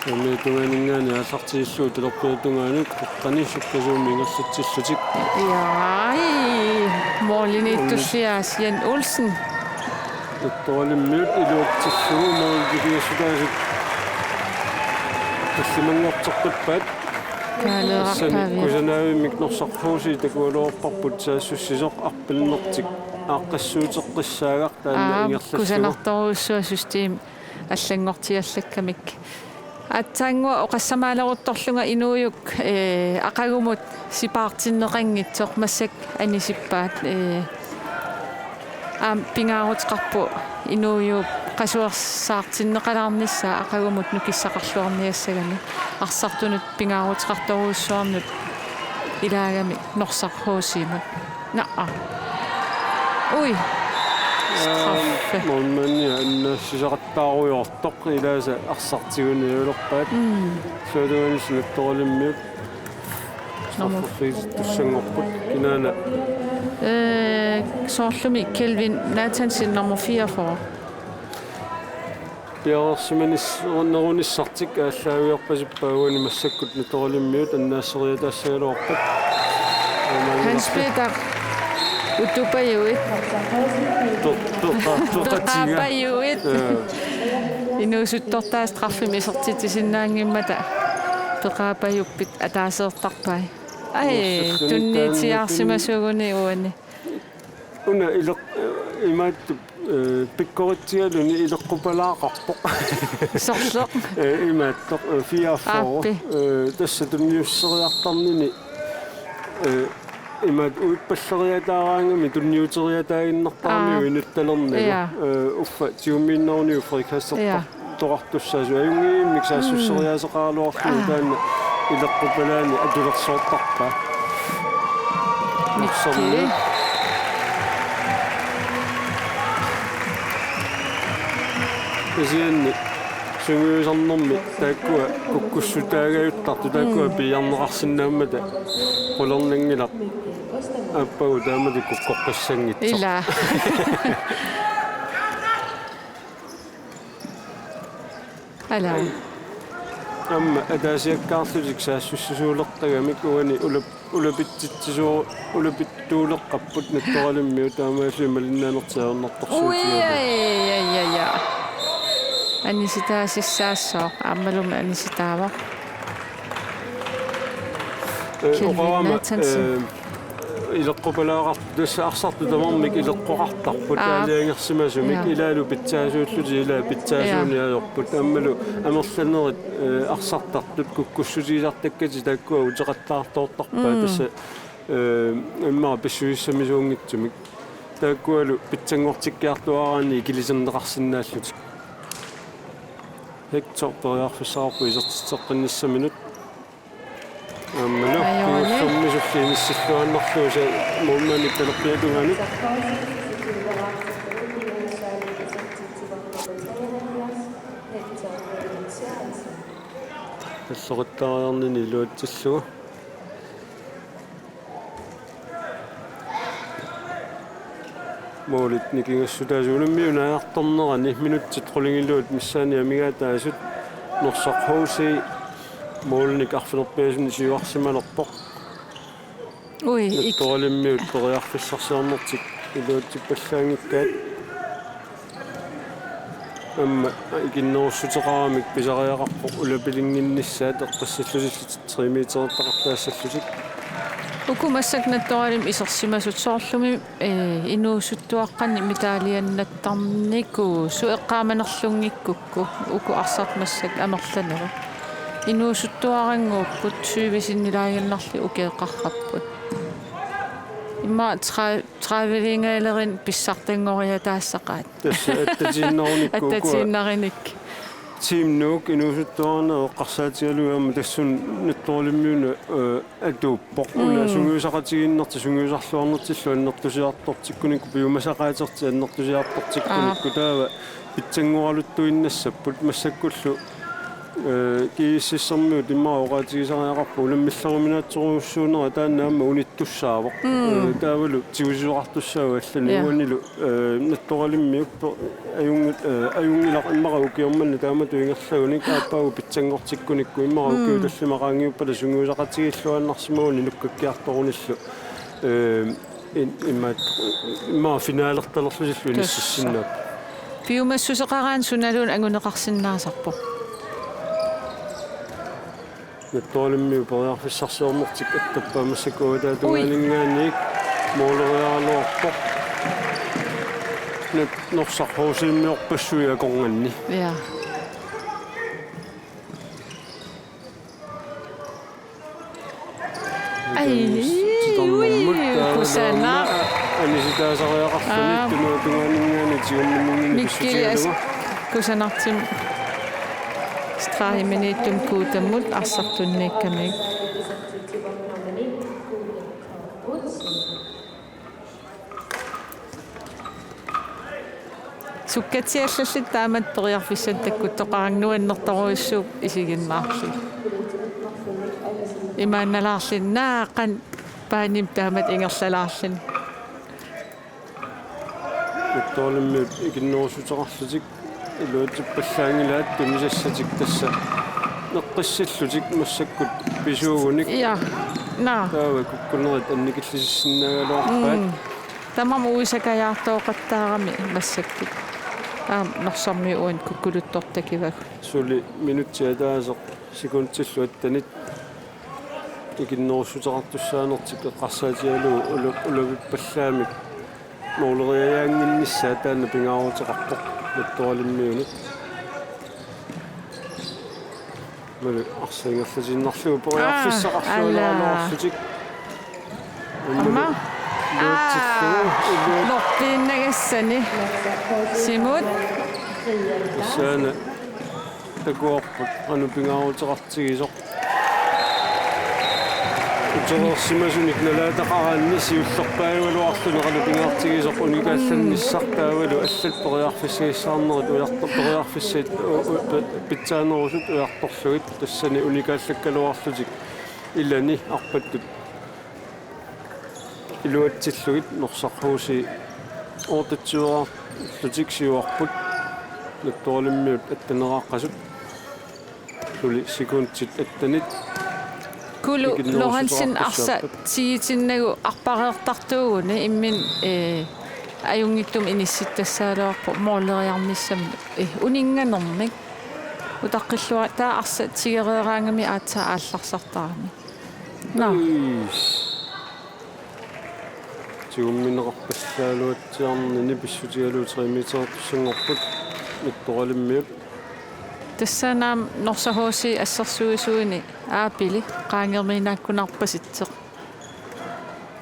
Saamiata tungaaninngaanniit aallartitillugu talerpiata tungaanut, qeqqani sukkasuumik ingerlatsillutik. Jaa, måliniittulliaas Jan Olsen. Nattoralimiut iluatsillugu målit nikingassutaasut tallimanngorteqqippaat. Taaleerarpaaviat. Tassani kusanaavimmik Norsaq H C takugaluarparput saassussisoq arpinnertik aaqqissuuteqqissaagaq taanna, aa, ingerlallugu. Kusanartorujussuaq system allanngortiallakkamik. Aatsaannguaq oqassamaaleruttorlunga Inuujuk, eh, aqagumut sipaartinneqanngitsoq massakkut anisippaat, eh, aamma pingaaruteqarpoq Inuujuup qasuersaartinneqalaarnissaa aqagumut nukissaqarluarniassagami, arsartunut pingaaruteqartorujussuarnut ilaagami Norsaq H C-mut. Naa. Ui. Straffe. Målmandi annaassisaqattaarujoortoq, ilaasa arsaq tigunialerpaat. Mm. Suatungaanut Nattoralimiut. Nummer. Strafferfigitussanngorput. Kinaana? Eh, soorlumi Kelvin Nathansen, nummer fireogfyrre. Piareersimanis-, nerunissartik aallaavigerpasippaa uani massakkut Nattoralimiut annaasseriataassagaluarpat. Hans Peter Utupajuit. Pe-, peqa-, peqatiga. Peqaapajuit. Jaa. Inuusuttortaat straffimik isertitsisinnaanngimmata peqaapajuppit ataaseertarpai. Ai, inuussuttuni tunniutiaarsimasuuguni uani. Una ileq-, imaattup, eh, pikkoritsigaluni ileqqupalaaqarpoq. Sorleq. Eh, imaattoq, eh, fireogfyrre. Aappi. Eh, tassa tunniusseriartarnini, eh, imaat uippalleriataaraangami tunniuteriataaginnartaramiuk. Aa. Inuttalernagit. Ja. Eh, uffa tigummiinnaruniuk Frederik Haastertoq. Ja. Toqartussaasut ajunngivimmi saassusseriaaseqaraluarlugu. Aa. Taanna ileqqupalaani atulersoortarpaa. Miki. Norsarmiut. Kisianni Sungiusarnermi taakkua kukkussutaagajuttartut taakkua piiarneqarsinnaammata qularnanngilaq aappaagu taamatut kukkoqqissanngitsoq. Ila. Ala. Aamma ataasiakkaarlutik saassussisuulertagamik uani ulap-, ulapitsitsisu-, ulapittuuleqqapput Nattoralimiut taamaalilluni malinnaanertik ajornartorsiutigalugu. Ui, ai, ai, ai, ai. Anisitaasissaassooq, aammalumi anisitaavoq. Ee, Kelvin oqarama, Nathansen. Ee, ileqqupalaaqartut tassa arsartut tamarmik ileqqoqartarput. Aa. Aalajangersimasumik. Ja. Ilaalu pitsaasuullutik ilaa pitsaasuunik. Ja. Ajorput. Aammalu amerlanerit, ee, arsartartut kukkussutigisartakkatik taakkua uteqattaartoortarpaat. Mm. Tassa, ee, immaqa pissusissamisuunngitsumik. Taakkualu pitsanngortikkiartuaaraanni ikiliserneqarsinnaallutik. Hector periarfissaqarpoq isertitseqqinnissaminut. Aammalu. Ajoralu. Kingullermi suli inissilluaannarlugu se-, målmandip talerpiata tungaanut. Talleqattaariarnini iluatsillugu. Målit nikingassutaasut unammiunaajartornerani minutsit qulingiluat missaani amigaataasut Norsaq H C målinik arfineq-pingasunut siuarsimalerpoq. Ui, ik- Nattoralimiut periarfissarsiornertik iluatsippallaanngikkaat. Aamma ikinnerussuteqaramik pisariaqarpoq ulapilinnginnissaat eqqissillutillit tre meterertaqartaassallutik. Uku massakkut Nattoralimmi isersimasut soorlumi, ee, inuusuttuaqqanik mitaaliannattarnikuusut eqqaamanerlunngikkukku uku arsartut massakkut amerlanerit. Inuusuttuarannguupput syvisinnilaannginnarli ukeeqqarrapput. Immaqa tra-, travelingaalerin pissartanngoriataassaqaat. Tassa attatiinnarunikkut ukua. Attatiinnarinik. Team Nuuk inuusuttuarneq eqqarsaatigalugu aamma tassunga Nattoralimmiuna, ee, atuuppoq. Una. Mm. Sungiusaqatigiinnertik sungiusarluarnertillu annertusiartortikkunikku piumasaqaatertik annertusiartortikkunikku. Aap. Taava pitsanngoraluttuinnassapput massakkullu, ee, G S S-ermiut immaqa oqaatigisariaqarput unammilleruminaatsorujussuunera taanna aamma unittussaavoq. Mm. Ee, taavalu tigusisoqartussaavoq allani. Ja. Uanilu, ee, Nattoralimmiut pe-, ajunngil-, ee, ajunngilaq immaqa ukioq manna taamatut ingerlagunik aappaagu pitsanngortikkunikku immaqa. Mm. Ukiut tallimat qaangiuppata sungiusaqatigiilluaannarsimaguni nukkakkiartorunillu. Ee, in-, immaqa, immaqa finalertalerlutillu. Tassa. Inississinnaapput. Piumassuseqaraanni sunaluunniit anguneqarsinnaasarpoq. Nattoralimmiut periarfissarsiornertik attappaat massakkut. Ui. Avataata tungaaninngaanniit måleriaraluarpoq. Nat-, Norsaq H C-miorpassuit akornanni. Ja. Ai, titarnermut, ui, taava kusanaq. Taanna anisitaasariaqarluni. Aa. Tunua tungaaninngaanniit tigumminngaanniit. Mikkeli as-, pissutigalugu. Kusanartumik stregiminiittumik kuutammut arsaq tunniukkamik. Sukkatsiallallit taamatut periarfissanik takkuttoqaraangat nuannertorujussuuvoq isiginnaarlugu. Imaannalaarluni naaqan paanimik taamatut ingerlalaarluni. Nattoralimmiut ikinnerussuteqarlutik iluatsippallaanngilaat tunisassatik tassa neqqissillutik massakkut pisuugunik. Ja, naa. Taava kukkunerit annikillisissinnaagaluarpaat. Mm. Tamarmik uisakajaartooqattaarami massakkut. Aamma Norsarmiut uani kukkuluttortakkagut. Suli minutsit ataaseq sekundillu attenit ikinnerussuteqartussaanertik eqqarsaatigalugu ula-, ulapippallaamik måleriajaannginnissaat taanna pingaaruteqarpoq Nattoralimmiunut. Malu arsaq ingerlatiinnarlugu periarfissaqarluarlutik. Aa, alla. Aamma. Aa, iluatsillugu, iluat-, norpiinnagassani. Simut. Tassani takuarput qanoq pingaaruteqartigisoq. Soorsimasunik nalaataqaraanni siullerpaajugaluarluni qanoq pingaartigisoq unikaallaannissaq taavalu allat periarfissagissaarnerit ujartor-, periarfissat u-, u-, pi-, pitsaanerusut ujartorlugit tassani unikaallakkaluarlutik ilani arpattut iluatsillugit Norsaq H C otteogtyveerlutik siuarput. Nattoralimiut atteneraqqasut. Suli sekundit attenit. Kulu ikinnerussuteqarput Lorentzen arsaq siorput tigitinnagu arpareertartuuguni imminut, eh, ajunngitsumik inissittassagaluarpoq måleriarnissamut, eh, uninnganermik. Utaqqilluaq taava arsaq tigereeraangami aatsaat aallarsartarami. Nå. Iis. Tigummineqarpallaaluatsiarnini pissutigalugu tre meterertussanngorput Nattoralimiut. Tassani aamma Norsaq H C assersuisuini Aapili qaangermiinnaakkunarpasitseq.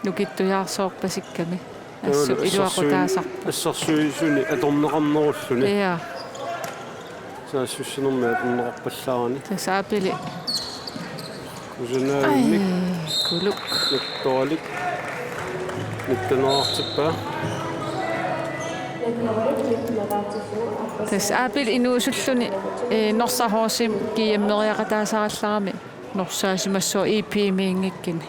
Nukittujaarsoorpasikkami. Assut iluaqutaasarpoq. Assersuisuni atorneqarnerulluni. Ja. Saassussinermi atorneqarpallaarani. Tassa Aapili. Kusanaavimmik. Ai, kuluk. Nattoralik. Nitteneraartippaa. Tassa Aapili inuusulluni, eh, Norsaq H C-mut G M-eriaqataasarallarami. Norsaasimassaaq I P M-inngikkuni.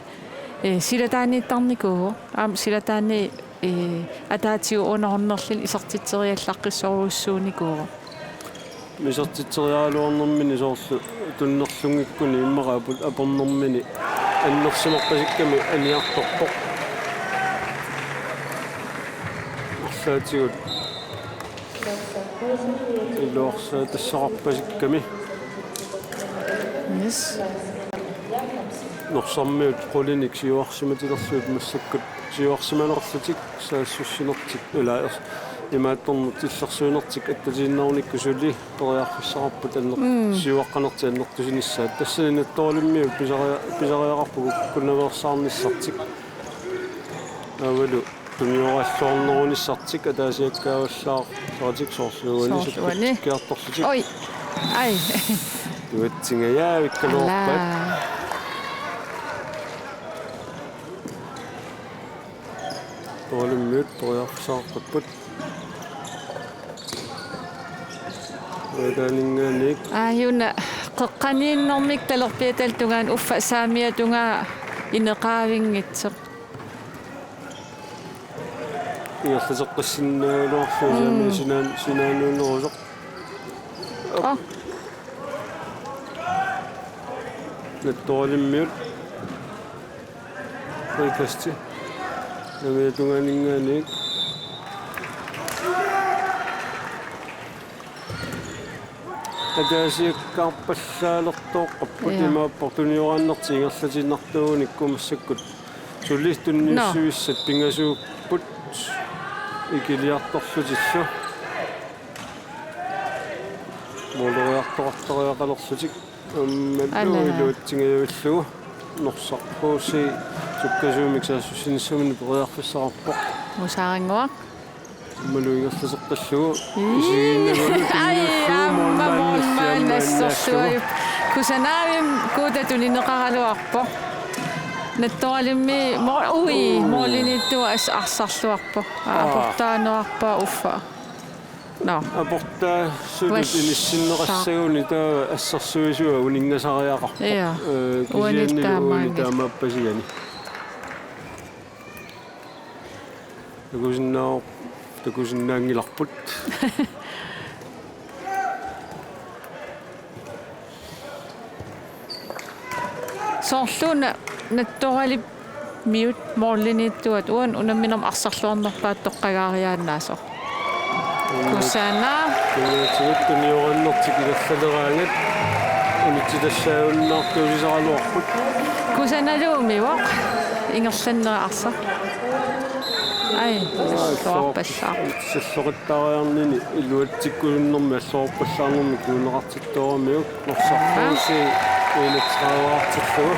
Eh, silataaniittarnikuuvoq. Aamma silataani, eh, ataatigut underholdnerluni isertitseriallaqqissorujussuunikuuvoq. Isertitseriaraluarnermini soorlu tunnerlunngikkuni immaqa apu-, apornermini annersimarpasikkami aniartorpoq. Arlaatigut iluarsaatassaqarpasikkami. Yes. Norsarmiut qulinik siuarsimatilerlugit massakkut siuarsimanerlutik saassussinertik ilaa ers-, imaattornertik illersuinertik attatiinnarunikkut suli periarfissaqarput anner-, mm, siuaqqanertik annertusinissaat. Tassani Nattoralimiut pisaria-, pisariaqarput ukkunnaveersaarnissartik. Aavalu tunioraallornerunissartik ataasiakkaavallaartarlutik soorlu uani. Soorlu uani. Sukkatikkiartorlutik. Oj. Ai. Iluatsingajaavikkaluarpaat. Alaa. Nattoralimiut periarfissaqarput. Uataaninngaanniit. Aajuna qeqqaniinnermik talerpiata tungaanut uffa saamiata tungaa ineqaavinngitsoq. Ingerlateqqissinnaagaluarlugu, mm, saamiata sinaan-, sinaanuunerusoq. Op. Aa. Nattoralimiut. Frikasti. Saamiata tungaaninngaanniit. Ataasiakkaarpallaalertooqqapput. Ja. Imaappoq tunioraannertik ingerlatiinnartuugunikku massakkut. Suli tunniussivissat, nå, pingasuupput ikiliartorlutillu. Måleriartoqartariaqalerlutik. Aammalu, ala, iluatsingajavillugu. Norsaq H C sukkasuumik saassussinissaminut periarfissaqarpoq. Musaanguaq. Aammalu ingerlateqqillugu. Ii. Isigiinnarlugu. Ai, tunniullugu aamma målmand målmand assorsuaq. Kusanaavimmik kuuta tunineqaraluarpoq. Nattoralimi mål-, ui, uu, målimiittoq as-, arsarluarpoq. Aa. Aportaanerarpaa uffa. Nå. Aportaasutut, vas-, inissinneqassaguni taava assersuisua uninngasariaqarpoq. Ja. Ee, uani kisiannili uani taamaanngilaq. Taamaappasigani. Takusinnaa-, takusinnaanngilarput. Soorluuna Nattoralimiut målimiittuat uani unamminermi arsarluarnerpaat toqqagaariaannaasoq. Kusanaq. Tunniutigut tunioraannertik ingerlaleraangat unitsitassaajunnaartuusisaraluarput. Kusanalu umivoq ingerlannerit arsaq. Ai, aa, alluarpallaaq. Salloqittaariarnini iluatsikkusunnermi alluarpallaarnermi kuuneqartittooramiuk. Norsaq H C enogtredive-artillugu.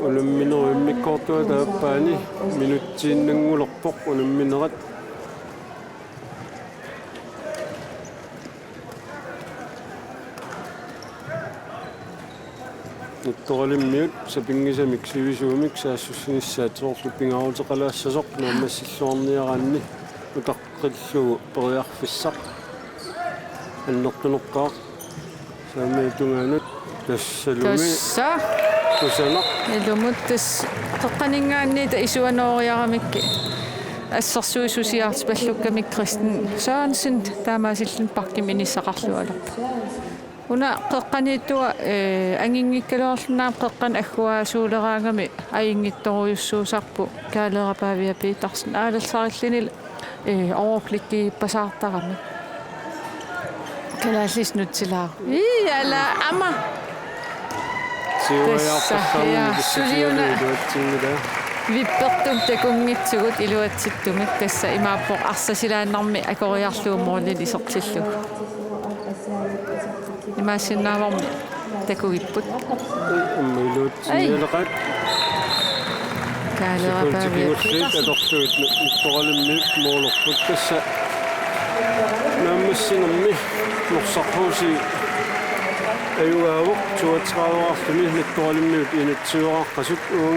Unamminerup immikkoortuata aappaani minutsiinnanngulerpoq unamminerat. Nettoralimmiut sapinngisamik sivisuumik saassussinissaat soorlu pingaaruteqalaassasoq naammassilluarniaraanni utaqqillugu periarfissaq annertunerpaaq. Saamiata tungaanut tassalumi Tassa. Kusanaq. Ilumut tassa qeqqaninngaanniit isuanooriaramikkit assersuisusiartipallukkamik Kristen Sørensen taamaasilluni parkimi inissaqarlualerpoq. Una qeqqaniittua, eh, anginngikkaluarluni aamma qeqqani agguaasuuleraangami ajunngitsorujussuusarput Kaalera Pavia Petersen aalallarilluni, eh, overblikkiippasaartarami. Kalaallisut nutsilaaruk. Ii, ala, aamma. Siuajaarpassaarmi Tassa, ja, kissutialu suliuna. Iluatsinngilaa. Vippertup takunngitsigut iluatsittumik tassa imaappoq arsaq silaannarmi akoriarlugu målinik isertillugu. Imaassinnaavarmi takugipput. Aamma iluatsinnialeqaat. Kaalera Pavia Petersen. Atorluit Nettoralimmiut målerput tassa. Naammassinermi Norsaq H C ajugaavoq toogtredive-rarluni Nettoralimmiut enogtyve-rarpasut.